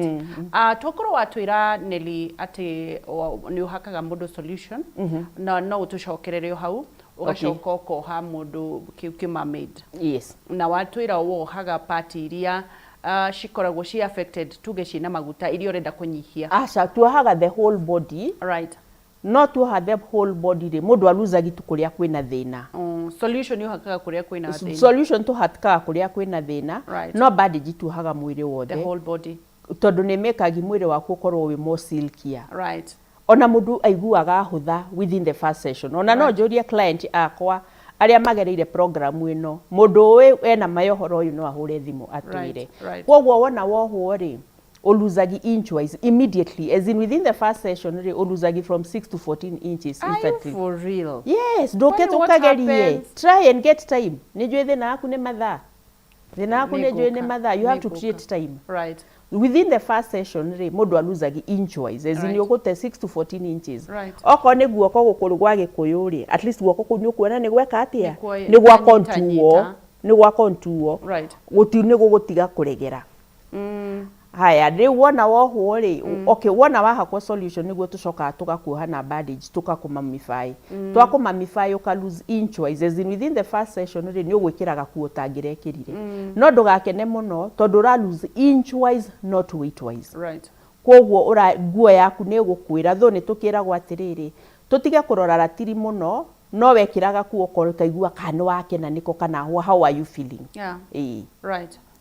Tokorwo watwĩra Nelly atĩ nĩ ũhakaga mũndũ solution, na no ũtũcokerere o hau, ũgacoka ũkoha mũndũ kĩu kĩ mermaid. Yes. Na watwĩra wohaga part iria cikoragwo ci affected, tuge ciĩna maguta, iria ũrenda kũnyihia. Aca, tuohaga the whole body. No tuoha the whole body rĩ, mũndũ aluzagi tu kũrĩa kwĩna thĩna. Solution ũhakaga kũrĩa kwĩna thĩna. Solution tũhakaga kũrĩa kwĩna thĩna. No bandage tuohaga mwĩrĩ The wothe, whole body. Tondũ nĩ mĩkagi mwĩrĩ waku ũkorwo wĩ more silkier. Ona mũndũ aiguaga ahũtha within the first session. Ona no njũrie client akwa arĩa magereire program ĩno, mũndũ ũĩ ena maĩ ũhoro ũyũ no ahũre thimũ atwĩre. Koguo wona wohwo rĩ, ũluzagi inch wise immediately, as in within the first session rĩ, ũluzagi from 6 to 14 inches Are you instantly. for real? Yes, ndũke Kwani what tũkagerie. happens? Try and get time. Nĩ njũĩ thĩna waku nĩ mathaa, thĩna waku nĩ njũĩ nĩ Nĩngũka, mathaa. You have to nĩngũka. create time. Within the first session rĩ, mũndũ aluzagi inch wise, as in ũgũte 6 to 14 inches. Okorwo nĩ guoko gũkũrũ gwa gĩkũyũ rĩ, at least guoko kũu nĩ ũkuona nĩ gweka atĩa, nĩ gwa contour, nĩkwanyitanyita. Nĩ gwa contour. Gũti nĩ gũgũtiga kũregera. Haya, rĩu wona wohwo rĩ, okay, wona wahakwo solution, nĩguo tũcokaga tũgakuoha na bandage, tũgakũmamify. Twakũmamify, ũka lose inch wise, as in within the first session rĩ, nĩ ũgwĩkĩra gakuo ũtangĩrekĩrire. No ndũgakene mũno, tondũ ũra lose inch wise, not weight wise. Koguo ũra nguo yaku nĩ ĩgũkwĩra thũ. Nĩ tũkĩragwo atĩrĩrĩ, tũtige kũrora ratiri mũno, no wekĩra gakuo ũkorwo ũkaigua kana nĩ wakena nĩko, kana how are you feeling. Ĩĩ.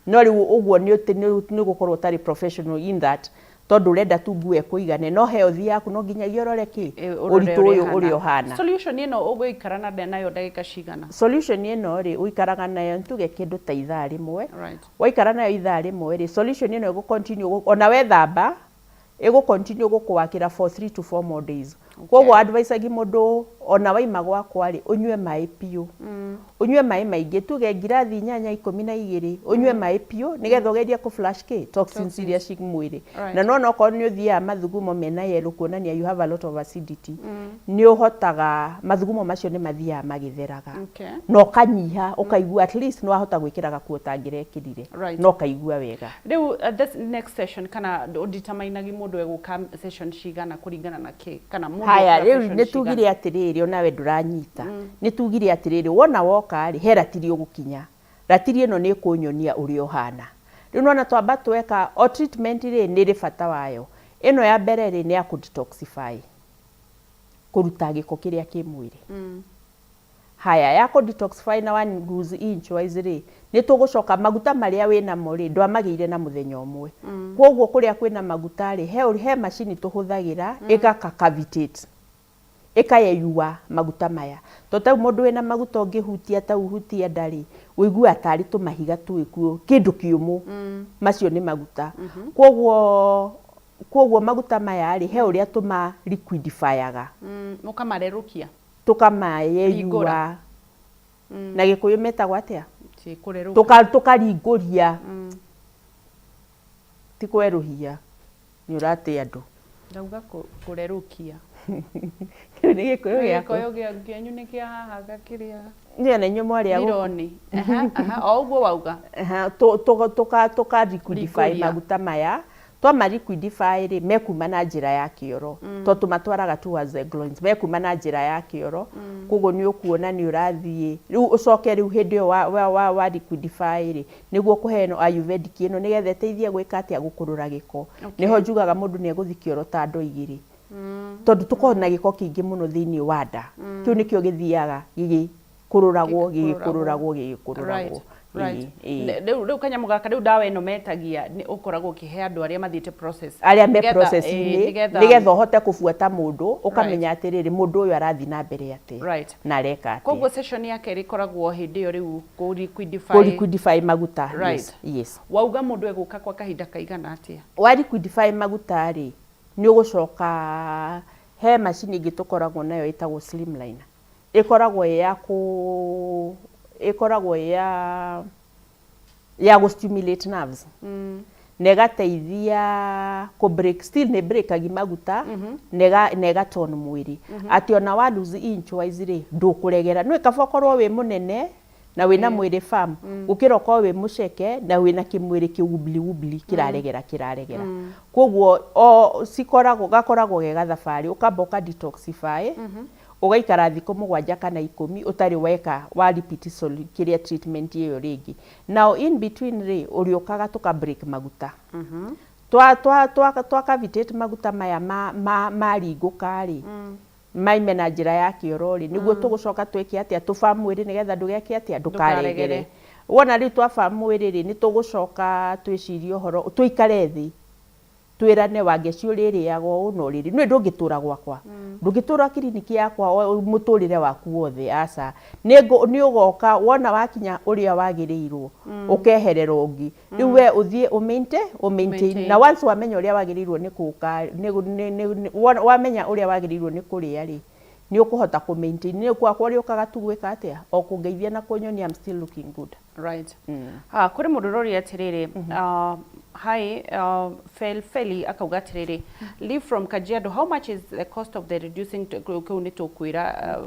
No rĩu ũguo nĩ gũkorwo ũtarĩ professional in that, tondũ ũrenda tu nguo ĩkũigane, no health yaku no nginyagia ũrore kĩ Ũrore ũritũ ũyũ ũrĩa ũrĩa ũhana. ũhana. Solution ĩno ũgũikara na nayo ndagĩka cigana? Solution ĩno rĩ, ũikaraga nayo tuge kĩndũ ta ithaa rĩmwe. Waikara nayo ithaa rĩmwe rĩ, solution ĩno ĩgũ continue ona wethamba ĩgũ continue gũkũwakĩra for 3 to 4 more days. Koguo advisagi mũndũ, ona waima gwakwa rĩ, ũnyue maĩ biũ, ũnyue maĩ maingĩ, tuge ngirathi 8, 12, ũnyue maĩ biũ nĩgetha ũgerie kũ flush kĩ toxins iria ci mwĩrĩ. Na nona okorwo nĩ ũthiaga mathugumo mena yellow, kuonania you have a lot of acidity, nĩ ũhotaga, mathugumo macio nĩ mathiaga magĩtheraga. Na ũkanyiha, ũkaigua at least nĩ wahota gwĩkĩra gakuo ũtangĩrekĩrire. Na ũkaigua wega. Rĩu this next session, kana ũnditamainagi mũndũ egũka session cigana kũringana na kĩ, kana mũndũ Haya, okaga rĩu session nĩ cigana? tugire atĩrĩrĩ, onawe ndũranyita, nĩ tugire atĩrĩrĩ, wona woka rĩ, he ratiri ũgũkinya. Ratiri ĩno nĩ ĩkũnyonia ũrĩa ũhana. Rĩu nĩwona twamba tweka o treatment rĩ, nĩ ĩrĩ bata wayo. Ĩno ya mbere rĩ, nĩ ya kũ detoxify, kũruta gĩko kĩrĩa kĩ mwĩrĩ. Haya, ya kũ detoxify na one lose inch wise rĩ, nĩ tũgũcoka maguta marĩa wĩnamo rĩ, ndwamagĩire na mũthenya ũmwe. Kwoguo kũrĩa kwĩna maguta rĩ, he macini tũhũthagĩra ĩgaka cavitate, ĩkayeyua maguta maya. To ta rĩu mũndũ wĩna maguta ũngĩhutia ta ũhutie nda rĩ, ũiguaga tarĩ tũmahiga twĩkuo, kĩndũ kĩũmũ. Macio nĩ maguta. Kwoguo maguta maya rĩ, he ũrĩa tũma liquidify-aga. Mũkamarerũkia. Tũkamayeyua. Na Gĩkũyũ metagwo atĩa? Ti kũrerũka. Tũkaringũria. Ti kwerũhia. Nĩ ũrate andũ. Ndauga kũrerũkia. Kĩu nĩ Gĩkũyũ gĩaku. Gĩkũyũ kĩanyu nĩ kĩa haha kĩrĩa. Nĩ na inyuĩ mwarĩ a gũkũ. Mironi. Aha, o ũguo wauga. Aha, tũka liquidify Ringũria. maguta maya. Twama liquidify rĩ, mekuma na njĩra ya kĩoro. Tondũ tũmatwaraga towards the groins, mekuma na njĩra ya kĩoro. Koguo nĩ ũkuona nĩ ũrathiĩ. Rĩu ũcoke rĩu hĩndĩ ĩyo wa liquidify rĩ, nĩguo kũhe ĩno ayurvedic ĩno nĩgetha ĩteithie gwĩka atĩa, gũkũrũra gĩko. Nĩho njugaga mũndũ nĩ egũthiĩ kĩoro ta ndoo igĩrĩ. Tondũ tũkoragwo na gĩko kĩingĩ mũno thĩinĩ wa nda. Kĩu nĩkĩo gĩthiaga gĩgĩkũrũragwo, gĩgĩkũrũragwo, gĩgĩkũrũragwo. Right. Rĩu kanyamũ gaka, rĩu ndawa ĩno metagia nĩ ũkoragwo ũkĩhe andũ arĩa mathiĩte process. Arĩa me process-inĩ, nĩgetha ũhote kũbuata mũndũ, ũkamenya atĩrĩrĩ, mũndũ ũyũ arathiĩ na mbere atĩa. Na areka atĩa. Koguo session ya kerĩ ĩkoragwo hĩndĩ ĩyo rĩu kũ liquidify. Kũ liquidify maguta. Yes. Yes. Wauga mũndũ egũka kwa kahinda kaigana atĩa? Wa liquidify maguta rĩ, nĩ ũgũcoka he macini ĩngĩ tũkoragwo nayo ĩtagwo slimline. Ĩkoragwo ĩ ya kũ ĩkoragwo ĩ ya gũ stimulate nerves. Na ĩgateithia kũ break, still nĩ breakagi maguta, na ĩga tone mwĩrĩ. Atĩ ona wa lose inch wise rĩ, ndũkũregera. Nĩ kaba ũkorwo wĩ mũnene na wĩna mwĩrĩ firm, gũkĩra ũkorwo wĩ mũceke na wĩna kĩmwĩrĩ kĩwumbli wumbli kĩraregera kĩraregera. Koguo o cikoragwo gakoragwo ge gathabarĩ, ũkamba ũka detoxify, ũgaikara thikũ 7 kana 10 ũtarĩ weka wa repeat kĩrĩa treatment ĩyo rĩngĩ. Now in between rĩ, ũrĩũkaga tũka break maguta. Twa cavitate maguta maya maringũka rĩ, maime na njĩra ya kĩoro rĩ, nĩguo tũgũcoka twĩke atĩa, tũba mwĩrĩ nĩgetha ndũgeke atĩa, ndũkaregere. Wona rĩu twaba mwĩrĩ rĩ, nĩ tũgũcoka twĩcirie ũhoro, tũikare thĩ, twĩrane Wangeci ũrĩrĩaga ũũ na ũrĩrĩ. Nĩ ndũngĩtũra gwakwa, ndũngĩtũra kiriniki yakwa mũtũrĩre waku wothe, aca. Nĩ ũgoka wona wakinya ũrĩa wagĩrĩirwo, ũkeherera ũngĩ. Rĩu we ũthiĩ ũ maintain. Na once wamenya ũrĩa wagĩrĩirwo nĩ gũka, wamenya ũrĩa wagĩrĩirwo nĩ kũrĩa rĩ, nĩ ũkũhota kũ maintain. Nĩ gwakwa ũrĩũkaga tu gwĩka atĩa, o kũngeithia na kũnyonia I'm still looking good. Right. Kũrĩ mũndũ ũroria atĩrĩrĩ, hi, Fel Feli akauga atĩrĩrĩ, live from Kajiado, how much is the cost of the reducing? Kĩu nĩ tũkwĩra,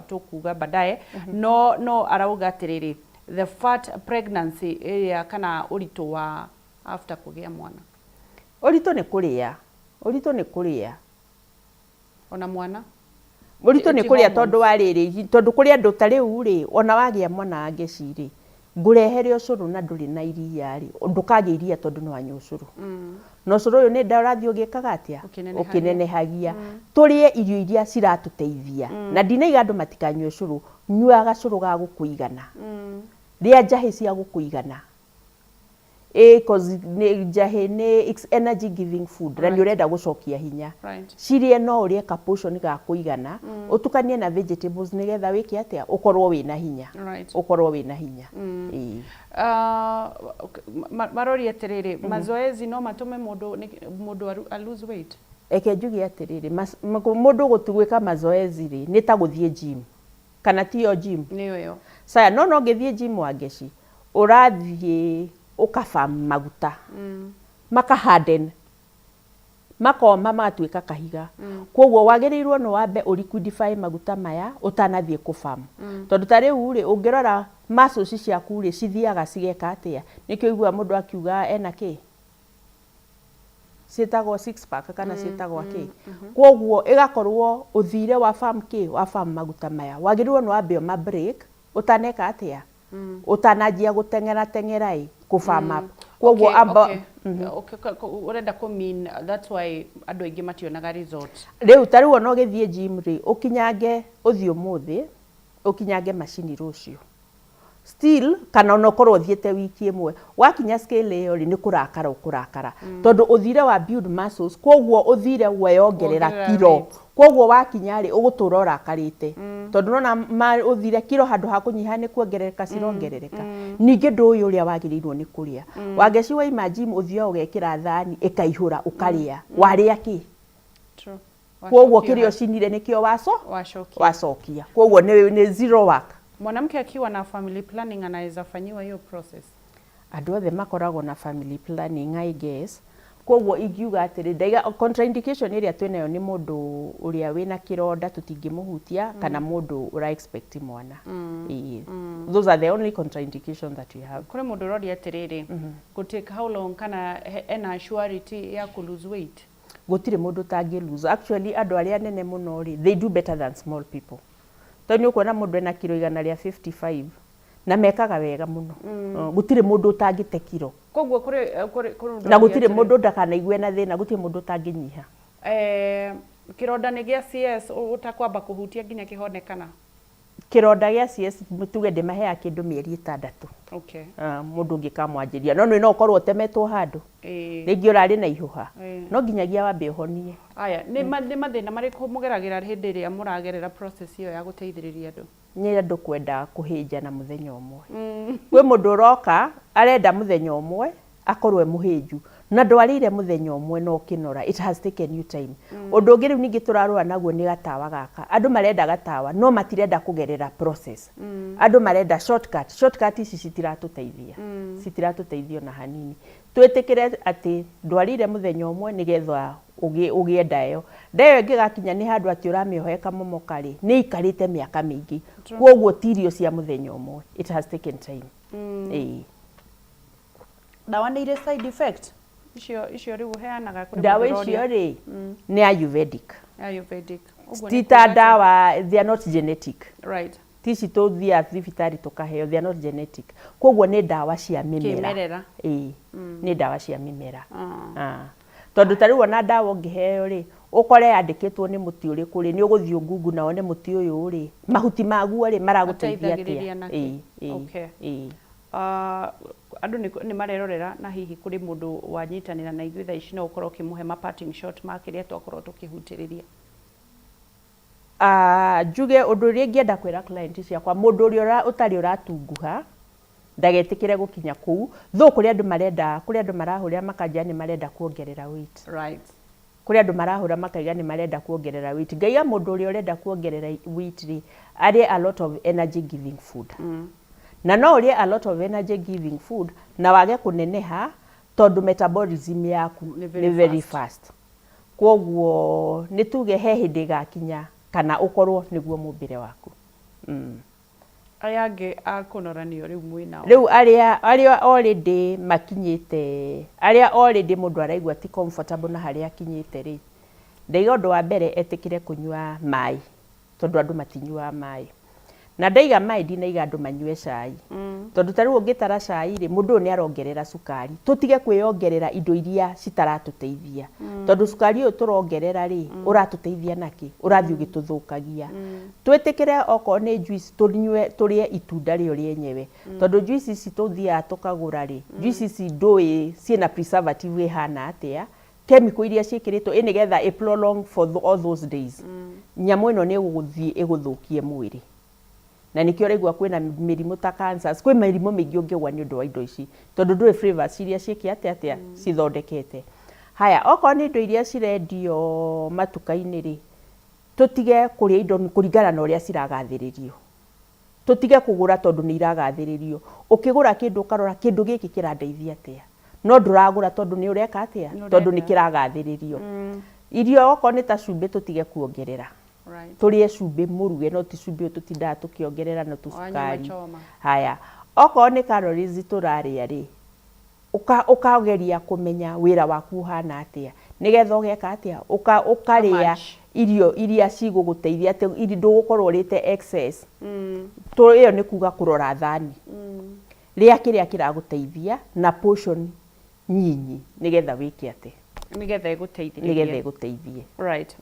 tũkuga baadaye, no arauga atĩrĩrĩ, the fat pregnancy ĩrĩa kana ũritũ wa after kũgĩa mwana. Ũritũ nĩ kũrĩa, ũritũ nĩ kũrĩa. Ona mwana. Ũritũ nĩ Ti kũrĩa hormones. Tondũ wa rĩrĩ, tondũ kũrĩ andũ ta rĩu rĩ, ona wagĩa mwana Wangeci rĩ, ngũrehere ũcũrũ na ndũrĩ na iria rĩ, ndũkagĩa iria tondũ nĩ wanyua ũcũrũ. Na ũcũrũ ũyũ nĩ nda ũrathiĩ ũgĩkaga atĩa? Ũkĩnenehagia. Ũkĩnenehagia. Tũrĩe irio iria ciratũteithia. Na ndinaiga andũ matikanyue ũcũrũ, nyua gacũrũ ga gũkũigana. Rĩa njahĩ cia gũkũigana. Cause nĩ njahĩ nĩ it's energy giving food na nĩ ũrenda gũcokia hinya. Cirĩe no ũrĩe ka portion ga kũigana, ũtukanie na vegetables nĩgetha wĩke atĩa, ũkorwo wĩna hinya. Ũkorwo wĩna hinya. Ĩĩ. Maroria atĩrĩrĩ, mazoezi no matũme mũndũ a lose weight? Reke njuge atĩrĩrĩ, mũndũ gwĩka mazoezi rĩ, nĩ ta gũthiĩ gym. Kana tiyo gym? Nĩyo ĩyo. Saya, no ũngĩthiĩ gym Wangeci, ũrathiĩ ũkaba maguta. Maka harden. Makoma magatuĩka kahiga. Koguo wagĩrĩirwo nĩ wambe ũ liquidify maguta maya ũtanathiĩ kũ firm. Tondũ ta rĩu rĩ, ũngĩrora muscles ciaku rĩ, cithiaga cigeka atĩa? Nĩkĩo ũiguaga mũndũ akiuga ena kĩ? Ciĩtagwo six pack kana ciĩtagwo kĩ? Kwoguo ĩgakorwo ũthire wa farm kĩ wa farm maguta maya, wagĩrĩirwo nĩ wambe ũma break ũtaneka atĩa, ũtananjia gũteng'era teng'era ĩ kũ farm up. Kwoguo amba Okay, ũrenda kũ mean that's why andũ aingĩ mationaga result. Rĩu ta rĩu ona ũgĩthiĩ gym rĩ, ũkinyange ũthiĩ ũmũthĩ, ũkinyange macini rũciũ still, kana ona ũkorwo ũthiĩte wiki ĩmwe, wakinya scale ĩyo rĩ, nĩ kũrakara ũkũrakara, tondũ ũthire wa build muscles, kwoguo ũthire weyongerera Wongerera kiro. Weight. Kwoguo wakinya rĩ, ũgũtũra ũrakarĩte, tondũ nona ũthire kiro handũ ha kũnyiha nĩ kuongerereka cirongerereka. Ningĩ ndũĩ ũrĩa wagĩrĩirwo nĩ kũrĩa. Wangeci waima gym, ũthiaga ũgekĩra thani ĩkaihũra, ũkarĩa. Warĩa kĩ? True. Kwoguo Wacokia. Kĩrĩa ũcinire nĩkĩo waco Wacokia. Wacokia. Kwoguo nĩ zero work. Mwanamke akiwa na family planning anaweza fanyiwa hiyo process? Andũ othe makoragwo na family planning, I guess. Koguo ingiuga atĩrĩ, ndaiga contraindication ĩrĩa twĩnayo nĩ mũndũ ũrĩa wĩna kĩronda, tũtingĩmũhutia, kana mũndũ ũra expect mwana. Ĩĩ. Those are the only contraindications that we have. Kũrĩ mũndũ ũroria atĩrĩrĩ, gũ take how long, kana ena surety ya kũ lose weight? Gũtirĩ mũndũ ũtangĩ lose. Actually, andũ arĩa anene mũno rĩ, they do better than small people, tondũ nĩ ũkuona mũndũ ena kiro 155 na mekaga wega mũno. Gũtirĩ mũndũ ũtangĩte kiro. Koguo kũrĩ mũndũ Na ũroria gũtirĩ atĩrĩrĩ, mũndũ ndakanaigue na thĩna, gũtirĩ mũndũ ũtangĩnyiha. Kĩronda nĩ gĩa CS ũtakwamba kũhutia nginya kĩhone kana? Kĩronda gĩa CS, tuge ndĩmaheaga kĩndũ mĩeri 6. Ah, mũndũ ũngĩkamwanjĩria, no nĩ no ũkorwo ũtemetwo handũ, rĩngĩ ũrarĩ na ihũha, no nginyagia wambe ũhonie. Aya, nĩ mathĩna marĩkũ mũgeragĩra hĩndĩ ĩrĩa mũragerera process ĩyo ya gũteithĩrĩria andũ? Nĩ andũ kwenda kũhĩnja na mũthenya ũmwe. Kwĩ mũndũ ũroka arenda mũthenya ũmwe akorwo e mũhĩnju, na ndwarĩire mũthenya ũmwe na ũkĩnora. It has taken you time. Ũndũ ũngĩ rĩu ningĩ tũrarũa naguo nĩ gatawa gaka. Andũ marenda gatawa no matirenda kũgerera process. Andũ marenda shortcut. Shortcut ici citiratũteithia, citiratũteithia ona hanini. Twĩtĩkĩre atĩ ndwarĩire mũthenya ũmwe nĩgetha ũgĩe ndayo. Ndayo ĩngĩgakinya nĩ handũ atĩ ũramĩohe kamomoka rĩ, nĩ ikarĩte mĩaka mĩingĩ. Koguo ti irio cia mũthenya ũmwe, it has taken time. Ĩĩ. Ndawa nĩ irĩ side effect icio rĩu ũheanaga? Kũrĩ Ndawa mũndũ icio ũroria. rĩ, nĩ ayurvedic. Ayurvedic. Ũguo nĩ Ti ta kuuga atĩa? ndawa, they are not genetic. Ti ici tũthiaga thibitarĩ tũkaheo, they are not genetic. Koguo nĩ ndawa cia mĩmera. Kĩmerera. Ĩĩ, nĩ ndawa cia mĩmera. Ah. Tondũ ta rĩu ona ndawa ũngĩheo rĩ, ũkore yandĩkĩtwo nĩ mũtĩ ũrĩkũ rĩ, nĩ ũgũthiĩ Google na wone mũtĩ ũyũ rĩ, mahuti maguo rĩ, maragũteithia Mateithagĩrĩria atĩa. nakĩ? Ĩĩ. Ĩĩ. Ah, andũ nĩ marerorera, na hihi kũrĩ mũndũ wanyitanĩra na ithuĩ thaa ici, no ũkorwo ũkĩmũhe ma parting shot ma kĩrĩa twakorwo tũkĩhutĩrĩria. Ah, njuge ũndũ ũrĩa ingĩenda kwĩra client ciakwa, mũndũ ũrĩa ũtarĩ ũratunguha ndagetĩkĩre gũkinya kũu though kũrĩ andũ marenda, kũrĩ andũ marahũrĩra makanjĩra nĩ marenda kuongerera weight. Kũrĩ andũ marahũra makaiga nĩ marenda kuongerera weight. Ngaiga mũndũ ũrĩa ũrenda kuongerera weight rĩ, arĩe a lot of energy giving food. Na no ũrĩe a lot of energy giving food na wage kũneneha, tondũ metabolism yaku nĩ very nĩ very fast. Fast. Koguo nĩ tuge he hĩndĩ ĩgakinya kana ũkorwo nĩguo mũmbĩre waku. Aya angĩ a kũnoranio rĩu mwĩ nao? Rĩu arĩa already makinyĩte, arĩa already mũndũ araigua ti comfortable na harĩa akinyĩte rĩ, ndaiga ũndũ wa mbere etĩkĩre kũnyua maĩ, tondũ andũ matinyuaga maĩ. Na ndaiga maĩ, ndinaiga andũ manyue cai, tondũ ta rĩu ũngĩtara cai rĩ, mũndũ ũyũ nĩ arongerera cukari. Tũtige kwĩyongerera indo iria citaratũteithia, tondũ cukari ũyũ tũrongerera rĩ, ũratũteithia nakĩ? Ũrathiĩ ũgĩtũthũkagia. Twĩtĩkĩre okorwo nĩ juice tũnyue, tũrĩe itunda rĩo rĩenyewe, tondũ juice ici tũthiaga tũkagũra rĩ, juice ici ndũĩ ciĩna preservative ĩhana atĩa, chemical iria ciĩkĩrĩtwo ĩ nĩgetha ĩ prolong for all those days. Nyamũ ĩno nĩ ĩgũthiĩ ĩgũthũkie mwĩrĩ, na nĩkĩo ũraigua kwĩna mĩrimũ ta cancers, kwĩ mĩrimũ mĩingĩ ũngĩgwa nĩ ũndũ wa indo ici, tondũ ndũĩ flavors iria ciĩke atĩa cithondekete. Haya, okorwo nĩ indo iria cirendio matuka-inĩ rĩ, tũtige kũrĩa indo kũringana na ũrĩa ciragathĩrĩrio. Tũtige kũgũra tondũ nĩ iragathĩrĩrio. Ũkĩgũra kĩndũ, ũkarora kĩndũ gĩkĩ kĩrandeithia atĩa, no ndũragũra tondũ nĩ ũreka atĩa, Nĩ tondũ nĩ ũrenda. Kĩragathĩrĩrio. Irio okorwo nĩ ta cumbĩ, tũtige kuongerera. Tũrĩe cumbĩ mũruge, no ti cumbĩ ũyũ tũtindaga tũkĩongerera na Wa nyama tũcukari. Choma. Haya, okorwo nĩ calories tũrarĩa rĩ, Ũkageria kũmenya wĩra waku ũhana atĩa, nĩgetha ũgeka atĩa, ũkarĩa Match. irio iria cigũgũteithia atĩ ndũgũkorwo ũrĩte excess. Ĩyo nĩ kuga kũrora thani, rĩa kĩrĩa kĩragũteithia na portion nyinyi, nĩgetha wĩke atĩ? Nĩgetha ĩgũteithĩrĩrie. Nĩgetha ĩgũteithie. Right.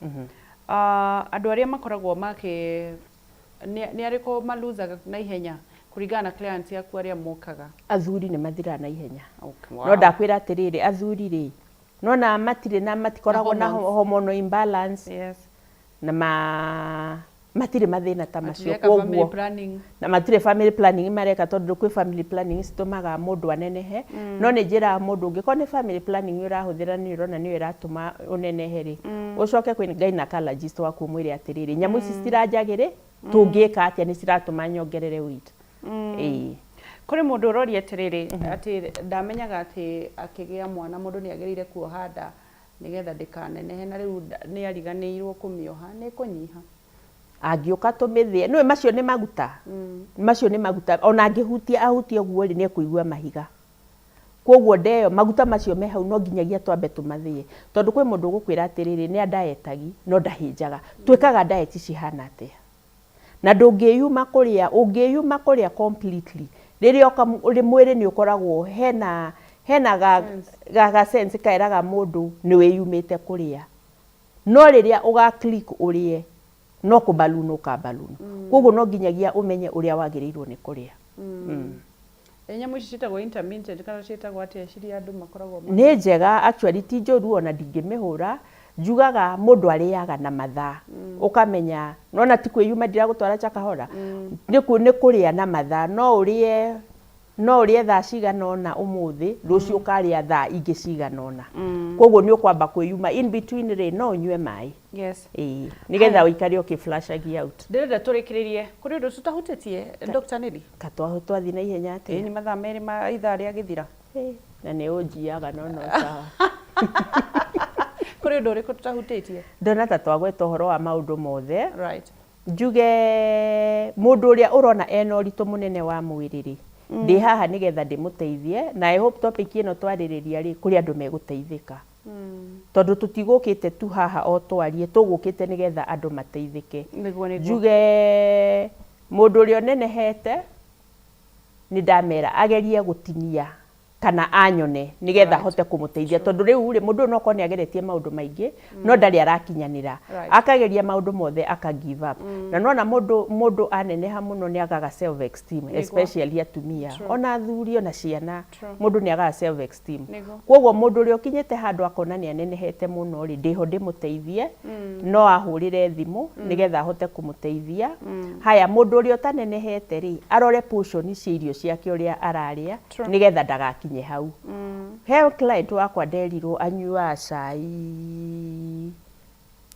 Andũ arĩa makoragwo makĩ nĩ arĩkũ maluzaga na ihenya kũringana na clients yaku arĩa mokaga? Athuri nĩ mathiraga na ihenya. Okay. No ndakwĩra atĩrĩrĩ, athuri rĩ, nona matirĩ na matikoragwo na hormones. Hormonal imbalance na matirĩ mathĩna ta macio. Matireka family Koguo planning. Na matirĩ family planning mareka, tondũ kwĩ family planning citũmaga mũndũ anenehe. No nĩ njĩraga mũndũ, ũngĩkorwo nĩ family planning ũrahũthĩra, nĩ ũrona nĩyo ĩratũma ũnenehe rĩ, ũcoke kwĩ gynecologist waku, ũmwĩre atĩrĩrĩ, nyamũ ici citiranjagĩrĩ, tũngĩka atĩa? Nĩ ciratũma nyongerere weight. Ĩĩ. Kũrĩ mũndũ ũroria atĩrĩrĩ, atĩ ndamenyaga atĩ akĩgĩa mwana mũndũ nĩ agĩrĩire kuoha nda nĩgetha ndĩkanenehe, na rĩu nĩ ariganĩirwo kũmĩoha, nĩ ĩkũnyiha? Angĩũka tũmĩthĩe, nĩwe macio nĩ maguta, macio nĩ maguta. Ona angĩhutia, ahutie ũguo rĩ, nĩ ekũigua mahiga. Koguo ndeyo maguta macio me hau no nginyagia twambe tũmathĩe, tondũ kwĩ mũndũ ũgũkwĩra atĩrĩrĩ, nĩ andaetagi no ndahĩnjaga. Twĩkaga diet cihana atĩa? Na ndũngĩyuma kũrĩa, ũngĩyuma kũrĩa completely, rĩrĩa ũka mwĩrĩ nĩ ũkoragwo hena ga sense keraga mũndũ nĩ wĩyumĩte kũrĩa, no rĩrĩa ũga click ũrĩe, no kũballoon ũkaballoon. Koguo no nginyagia ũmenye ũrĩa wagĩrĩirwo nĩ kũrĩa. Ĩ nyamũ ici ciĩtagwo intermittent kana ciĩtagwo atĩa, ciria andũ makoragwo Nĩ njega actually, ti njũru ona ndingĩmĩhũra. Njugaga mũndũ arĩaga na mathaa, ũkamenya nona ti kwĩyuma ndiragũtwara chakahora, nĩ kũrĩa na mathaa. No ũrĩe thaa cigana ũna ũmũthĩ, rũciũ ũkarĩa thaa ingĩ cigana ũna. Koguo nĩ ũkwamba kwĩyuma, in between rĩ, no ũnyue maĩ. Ĩĩ, nĩgetha ũikare ũkĩ-flushagia out. Ndĩrenda tũrĩkĩrĩrie, kũrĩ ũndũ tũtahutĩtie, Dr. Nelly? Katwaho twathiĩ na ihenya Ĩĩ. Atĩa? Nĩ mathaa 2 ma ithaa rĩa gĩthira. Ĩ, na nĩ ũnjiaga, no sawa. Kũrĩ ũndũ ũrĩkũ tũtahutĩtie? Ndona ta twagweta ũhoro wa maũndũ mothe. Njuge mũndũ ũrĩa ũrona ena ũritũ mũnene wa mwĩrĩ rĩ, ndĩ haha nĩgetha ndĩmũteithie, na I hope topic ĩno twarĩrĩria rĩ, kũrĩ andũ megũteithĩka, tondũ tũtigũkĩte tu haha o twarie, tũgũkĩte nĩgetha andũ mateithĩke. Nĩguo nĩguo. Njuge mũndũ ũrĩa ũnenehete, nĩ ndamera agerie gũtinia kana anyone nĩgetha ahote kũmũteithia, tondũ rĩu rĩ, mũndũ ũyũ no korwo nĩ ageretie maũndũ maingĩ no ndarĩ arakinyanĩra. Akageria maũndũ mothe aka give up. Na nona mũndũ aneneha mũno nĩ agaga self esteem, especially atumia, ona athuri, ona ciana. Mũndũ nĩ agaga self esteem. Koguo mũndũ ũrĩa ũkinyĩte handũ akona nĩ anenehete mũno rĩ, ndĩho ndĩmũteithie, no ahũrĩre thimũ nĩgetha ahote kũmũteithia. Haya, mũndũ ũrĩa ũtanenehete rĩ, arore portion cia irio ciake ũrĩa ararĩa, nĩgetha ndagakinye hau. He client wakwa nderirwo anyuaga cai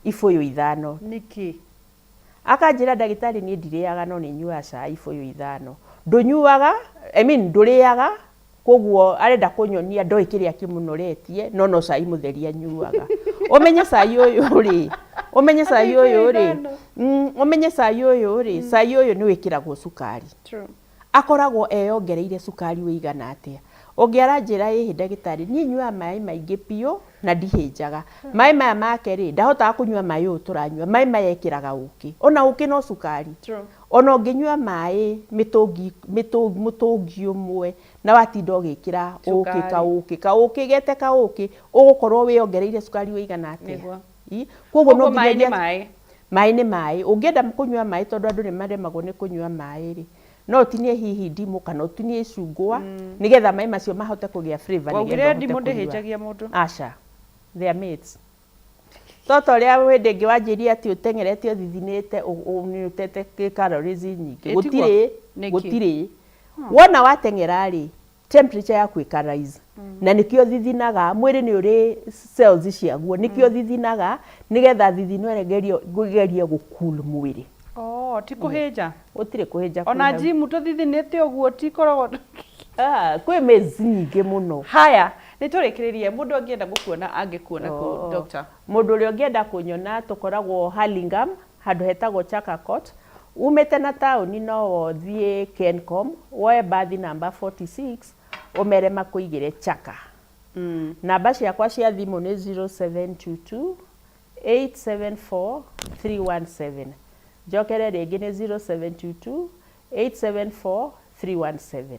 ibũyũ 5. Nĩkĩ? Akanjĩra, "Ndagĩtarĩ, niĩ ndirĩaga no nĩ nyuaga cai ibũyũ 5." Ndũnyuaga, I mean, ndũrĩaga, koguo arenda kũnyonia ndoĩ kĩrĩa kĩmũnoretie, no cai mũtheri anyuaga. Ũmenye cai ũyũ rĩ, ũmenye cai ũyũ rĩ, ũmenye cai ũyũ rĩ, cai ũyũ nĩ wĩkĩragwo cukari. Akoragwo eyongereire cukari ũigana atĩa? Ũngĩ aranjĩra, "Ĩhĩ ndagĩtarĩ, niĩ nyuaga maĩ maingĩ biũ na ndihĩnjaga." Maĩ maya make rĩ, ndahotaga kũnyua maĩ ũũ tũranyua. Maĩ maya ekĩraga ũkĩ, ona ũkĩ no cukari. Ona ũngĩnyua maĩ mĩtũngi mũtũngi ũmwe na watinda ũgĩkĩra ũkĩ, Cukari. Kaũkĩ kaũkĩ gete kaũkĩ, ũgũkorwo wĩongereire cukari ũigana atĩa? Koguo no Koguo maĩ nĩ nginyagia maĩ. Maĩ nĩ maĩ. Ũngĩenda kũnyua maĩ, tondũ andũ nĩ maremagwo nĩ kũnyua maĩ rĩ, no ũtinie hihi ndimũ kana ũtinie icungwa, nĩgetha maĩ macio mahote kũgĩa flavor, nĩgetha Waugire ũhote ndimũ kũnyua. ndĩhĩnjagia mũndũ. Aca, they are mates. Toto ũrĩa hĩndĩ ĩngĩ wanjĩrie atĩ ũteng'erete ũthithinĩte, nĩ ũtete calories nyingĩ. Ĩ, tiguo? Gũtirĩ. Nĩkĩ? Gũtirĩ. Wona wateng'era rĩ, temperature yaku ĩka rise, na nĩkĩo thithinaga. Mwĩrĩ nĩ ũrĩ cells ciaguo, nĩkĩo thithinaga, nĩgetha thithino ĩgerie ĩgerie gũ-cool mwĩrĩ. Oh, ti kũhĩnja. Gũtirĩ kũhĩnja Ona kwĩ hau. Gym tũthithinĩte ũguo tikoragwo. Ah, kwĩ maze nyingĩ mũno. Haya, nĩ tũrĩkĩrĩrie, mũndũ angĩenda gũkuona angĩkuona kũ? Oh. Doctor? Mũndũ ũrĩa ũngĩenda kũnyona, tũkoragwo Hurlingham, handũ hetagwo Chaka Court. Umĩte na taũni, no ũthiĩ Kencom, woe bathi namba 46. Ũmere makũigĩre chaka. Namba ciakwa cia thimũ nĩ 0722 874 317. Njokere rĩngĩ, nĩ 0722 874 317.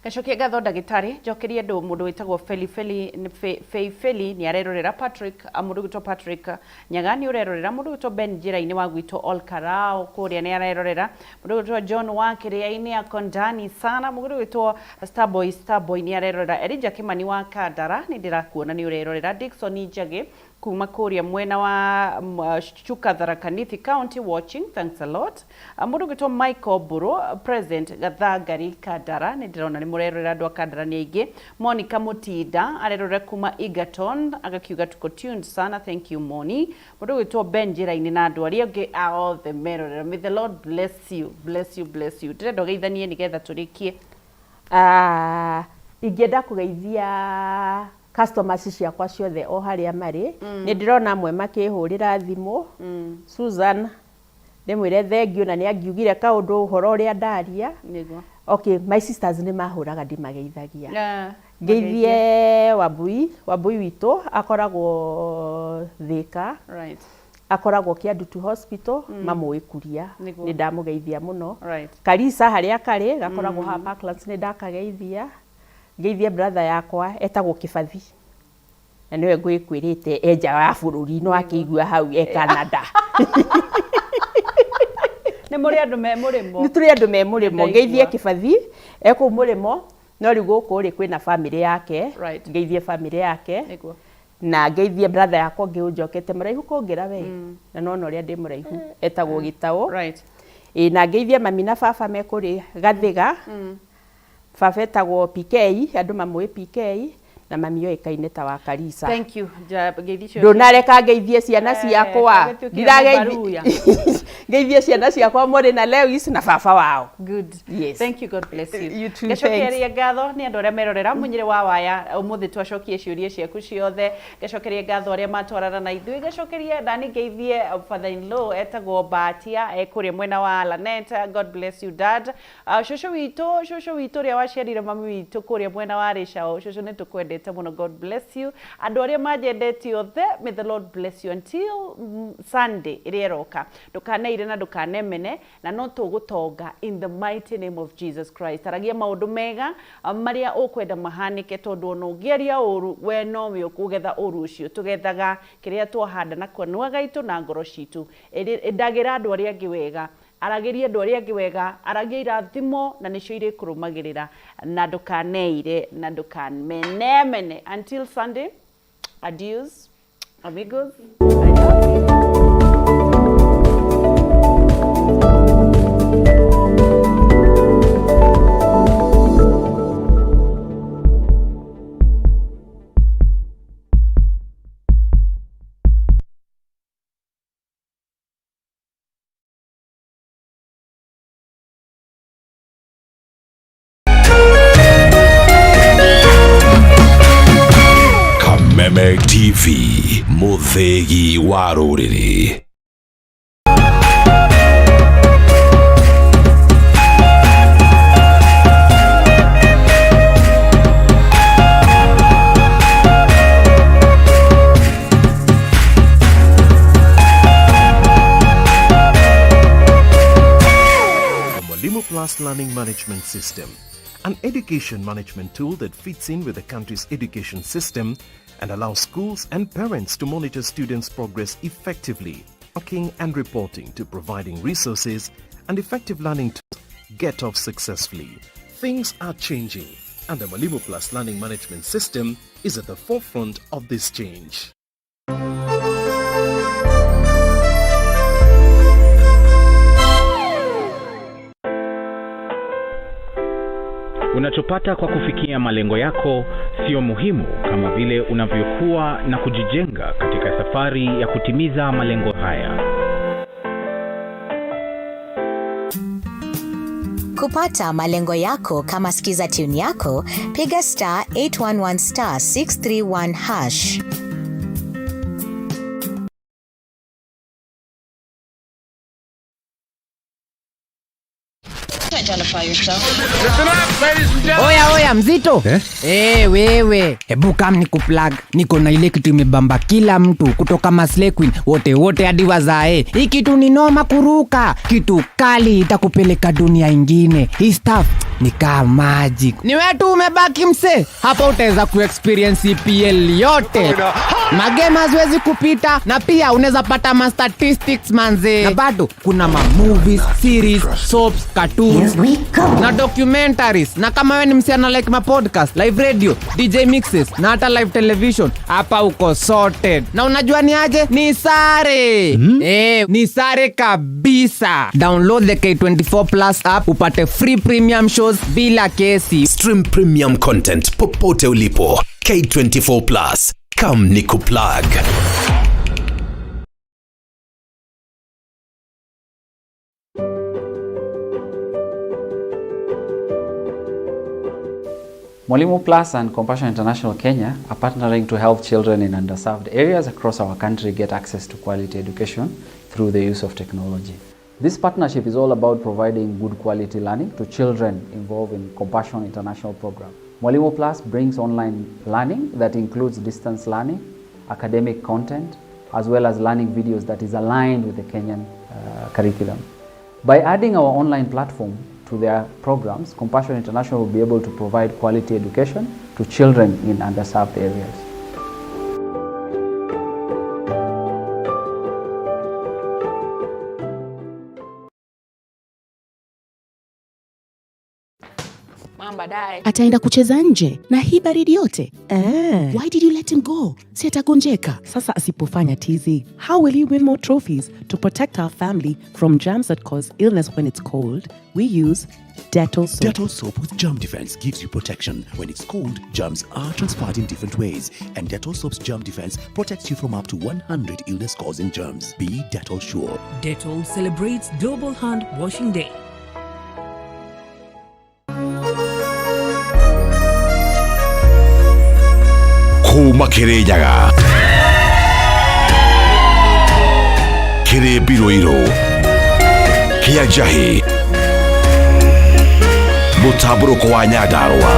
Ngacokia ngatho ndagĩtarĩ. Njokerie andũ, mũndũ wĩtagwo Felifeli Feifeli nĩ arerorera, Patrick, mũndũ wĩtwo Patrick Nyaga nĩ ũrerorera, mũndũ wĩtwo Ben Njĩra-inĩ wa gwitũ Ol Karao kũrĩa nĩ arerorera, mũndũ wĩtwo John wa Kĩrĩa-inĩ ako ndani sana, mũndũ wĩtwo Starboy Starboy nĩ arerorera, Elijah Kimani wa Kandara nĩ ndĩrakuona nĩ ũrerorera, Dickson Njagĩ kuma kũrĩa mwena wa Chuka, Tharaka Nithi County, watching, thanks a lot. Mũndũ ũgĩtwo Michael Mbũrũ present Gathangari Kandara, nĩ ndĩrona nĩ mũrerorera, andũ a Kandara nĩ aingĩ. Monica Mũtinda arerorera kuma Egerton, agakiuga tuko tuned sana, thank you Moni. Mũndũ ũgĩtwo Ben Njĩra-inĩ na andũ arĩa angĩ a othe merorera, may the Lord bless you, bless you, bless you. Ndĩrenda ũgeithanie nĩgetha tũrĩkie. Ah, ingĩenda kũgeithia customers ciakwa ciothe o harĩa marĩ. Nĩ ndĩrona amwe makĩhũrĩra thimũ. Susan, ndĩmwĩre thengiũ, na nĩ angiugire kaũndũ ũhoro ũrĩa ndaria. Okay, my sisters nĩ mahũraga, ndimageithagia. Ngeithie Wambui, Wambui witũ akoragwo Thĩka, akoragwo Kĩandutu Hospital, mamũĩ Kuria. Nĩ ndamũgeithia mũno. Karisa harĩa karĩ gakoragwo haha Parklands, nĩ ndakageithia. Ngeithie brother yakwa etagwo Kĩbathi, na nĩwe ngwĩkwĩrĩte e nja wa bũrũri, no akĩigua hau e Canada. Nĩ mũrĩ andũ me mũrĩmo. Nĩ tũrĩ andũ me mũrĩmo. Ndaigua. Ngeithie Kĩbathi e kũu mũrĩmo, no rĩu gũkũ rĩ kwĩna family yake. Ngeithie family yake. Na ngeithie brother yakwa ũngĩ ũnjokete mũraihu kũngĩra we, na nona ũrĩa ndĩ mũraihu, etagwo Gĩtaũ. Ĩ, na ngeithie mami na baba me kũrĩ Gathiga. Baba etagwo PK, andũ mamũĩ PK, na mami oĩkaine ta wa Karisa. Thank you. Ngeithi icio. Ndũnareka ngeithie ciana ciakwa. Twagĩtuĩkire Ndirageithie. mũbaruya. Ngeithie ciana ciakwa Mũrĩ na Lewis na baba wao. Good. Yes. Thank you. God bless you. You too. Ngacokeria ngatho nĩ andũ arĩa merorera mũnyĩrĩ wa waya ũmũthĩ, twacokie ciũria ciaku ciothe. Ngacokeria ngatho arĩa matwarana na ithuĩ. Ngacokeria nani, ngeithie father in law etagwo Batia, e kũrĩa mwena wa Lanet. God bless you, dad. Cũcũ witũ, cũcũ witũ ũrĩa waciarire mami witũ kũrĩa mwena wa Rĩcaũ, cũcũ nĩ tũkwendete mũno, God bless you. Andũ arĩa manjendete othe, may the Lord bless you until Sunday ĩrĩa ĩroka. Ndũkaneire na ndũkanemene, na no tũgũtonga in the mighty name of Jesus Christ. Aragia maũndũ mega marĩa ũkwenda mahanĩke, tondũ ona ũngĩaria ũru, we nowe ũkũgetha ũru ũcio. Tũgethaga kĩrĩa twahanda na kanua gaitũ na ngoro citũ. Ĩndagĩra andũ arĩa angĩ wega, aragĩria andũ arĩa angĩ wega, aragia irathimo na nĩcio irĩkũrũmagĩrĩra, na ndũkaneire na ndũkamenemene. Until Sunday, adios amigos, I love you. Kameme TV, mũthĩgi wa rũrĩrĩ. The Mwalimu Plus Learning Management System, an education management tool that fits in with the country's education system and allows schools and parents to monitor students' progress effectively, tracking and reporting to providing resources and effective learning tools get off successfully. Things are changing, and the Mwalimu Plus Learning Management System is at the forefront of this change. Unachopata kwa kufikia malengo yako sio muhimu kama vile unavyokuwa na kujijenga katika safari ya kutimiza malengo haya. Kupata malengo yako kama skiza tune yako, piga *811*631#. Identify yourself. Oya oya mzito eh? Hey, wewe hebu kam ni kuplug, niko na ile kitu imebamba kila mtu kutoka Maslay Queen wote wote hadi wazae. Hii kitu ni noma kuruka, kitu kali itakupeleka dunia ingine. Hii stuff ni kama magic. Ni wewe tu umebaki mse, hapa utaweza kuexperience EPL yote, magame haziwezi kupita, na pia unaweza pata ma statistics manze, na bado kuna ma movies, series, soaps, cartoons na documentaries. Na kama wewe ni msichana like ma podcast, live radio, DJ mixes na hata live television, hapa uko sorted. Na unajua ni aje? Ni sare. Ni sare kabisa. Download the K24 Plus app upate free premium shows bila kesi. Stream premium content popote ulipo. K24 Plus. Come nikuplug. Mwalimu Plus and Compassion International Kenya are partnering to help children in underserved areas across our country get access to quality education through the use of technology. This partnership is all about providing good quality learning to children involved in Compassion International program. Mwalimu Plus brings online learning that includes distance learning, academic content, as well as learning videos that is aligned with the Kenyan curriculum. By adding our online platform to their programs, Compassion International will be able to provide quality education to children in underserved areas. Ataenda kucheza nje na hii baridi yote? Why did you let him go? Si atagonjeka. Sasa asipofanya tizi, how will he win more trophies? To protect our family from germs that cause illness when it's cold, we use Dettol soap. Dettol soap with germ defense gives you protection. When it's cold, germs are transferred in different ways, and Dettol soap's germ defense protects you from up to 100 illness-causing germs. Be Dettol sure. Dettol celebrates Global Hand Washing Day. Kuma Kirinyaga, Kĩrĩmbirũirũ, Kĩa Njahĩ, Mũtambũrũko wa Nyandarũa.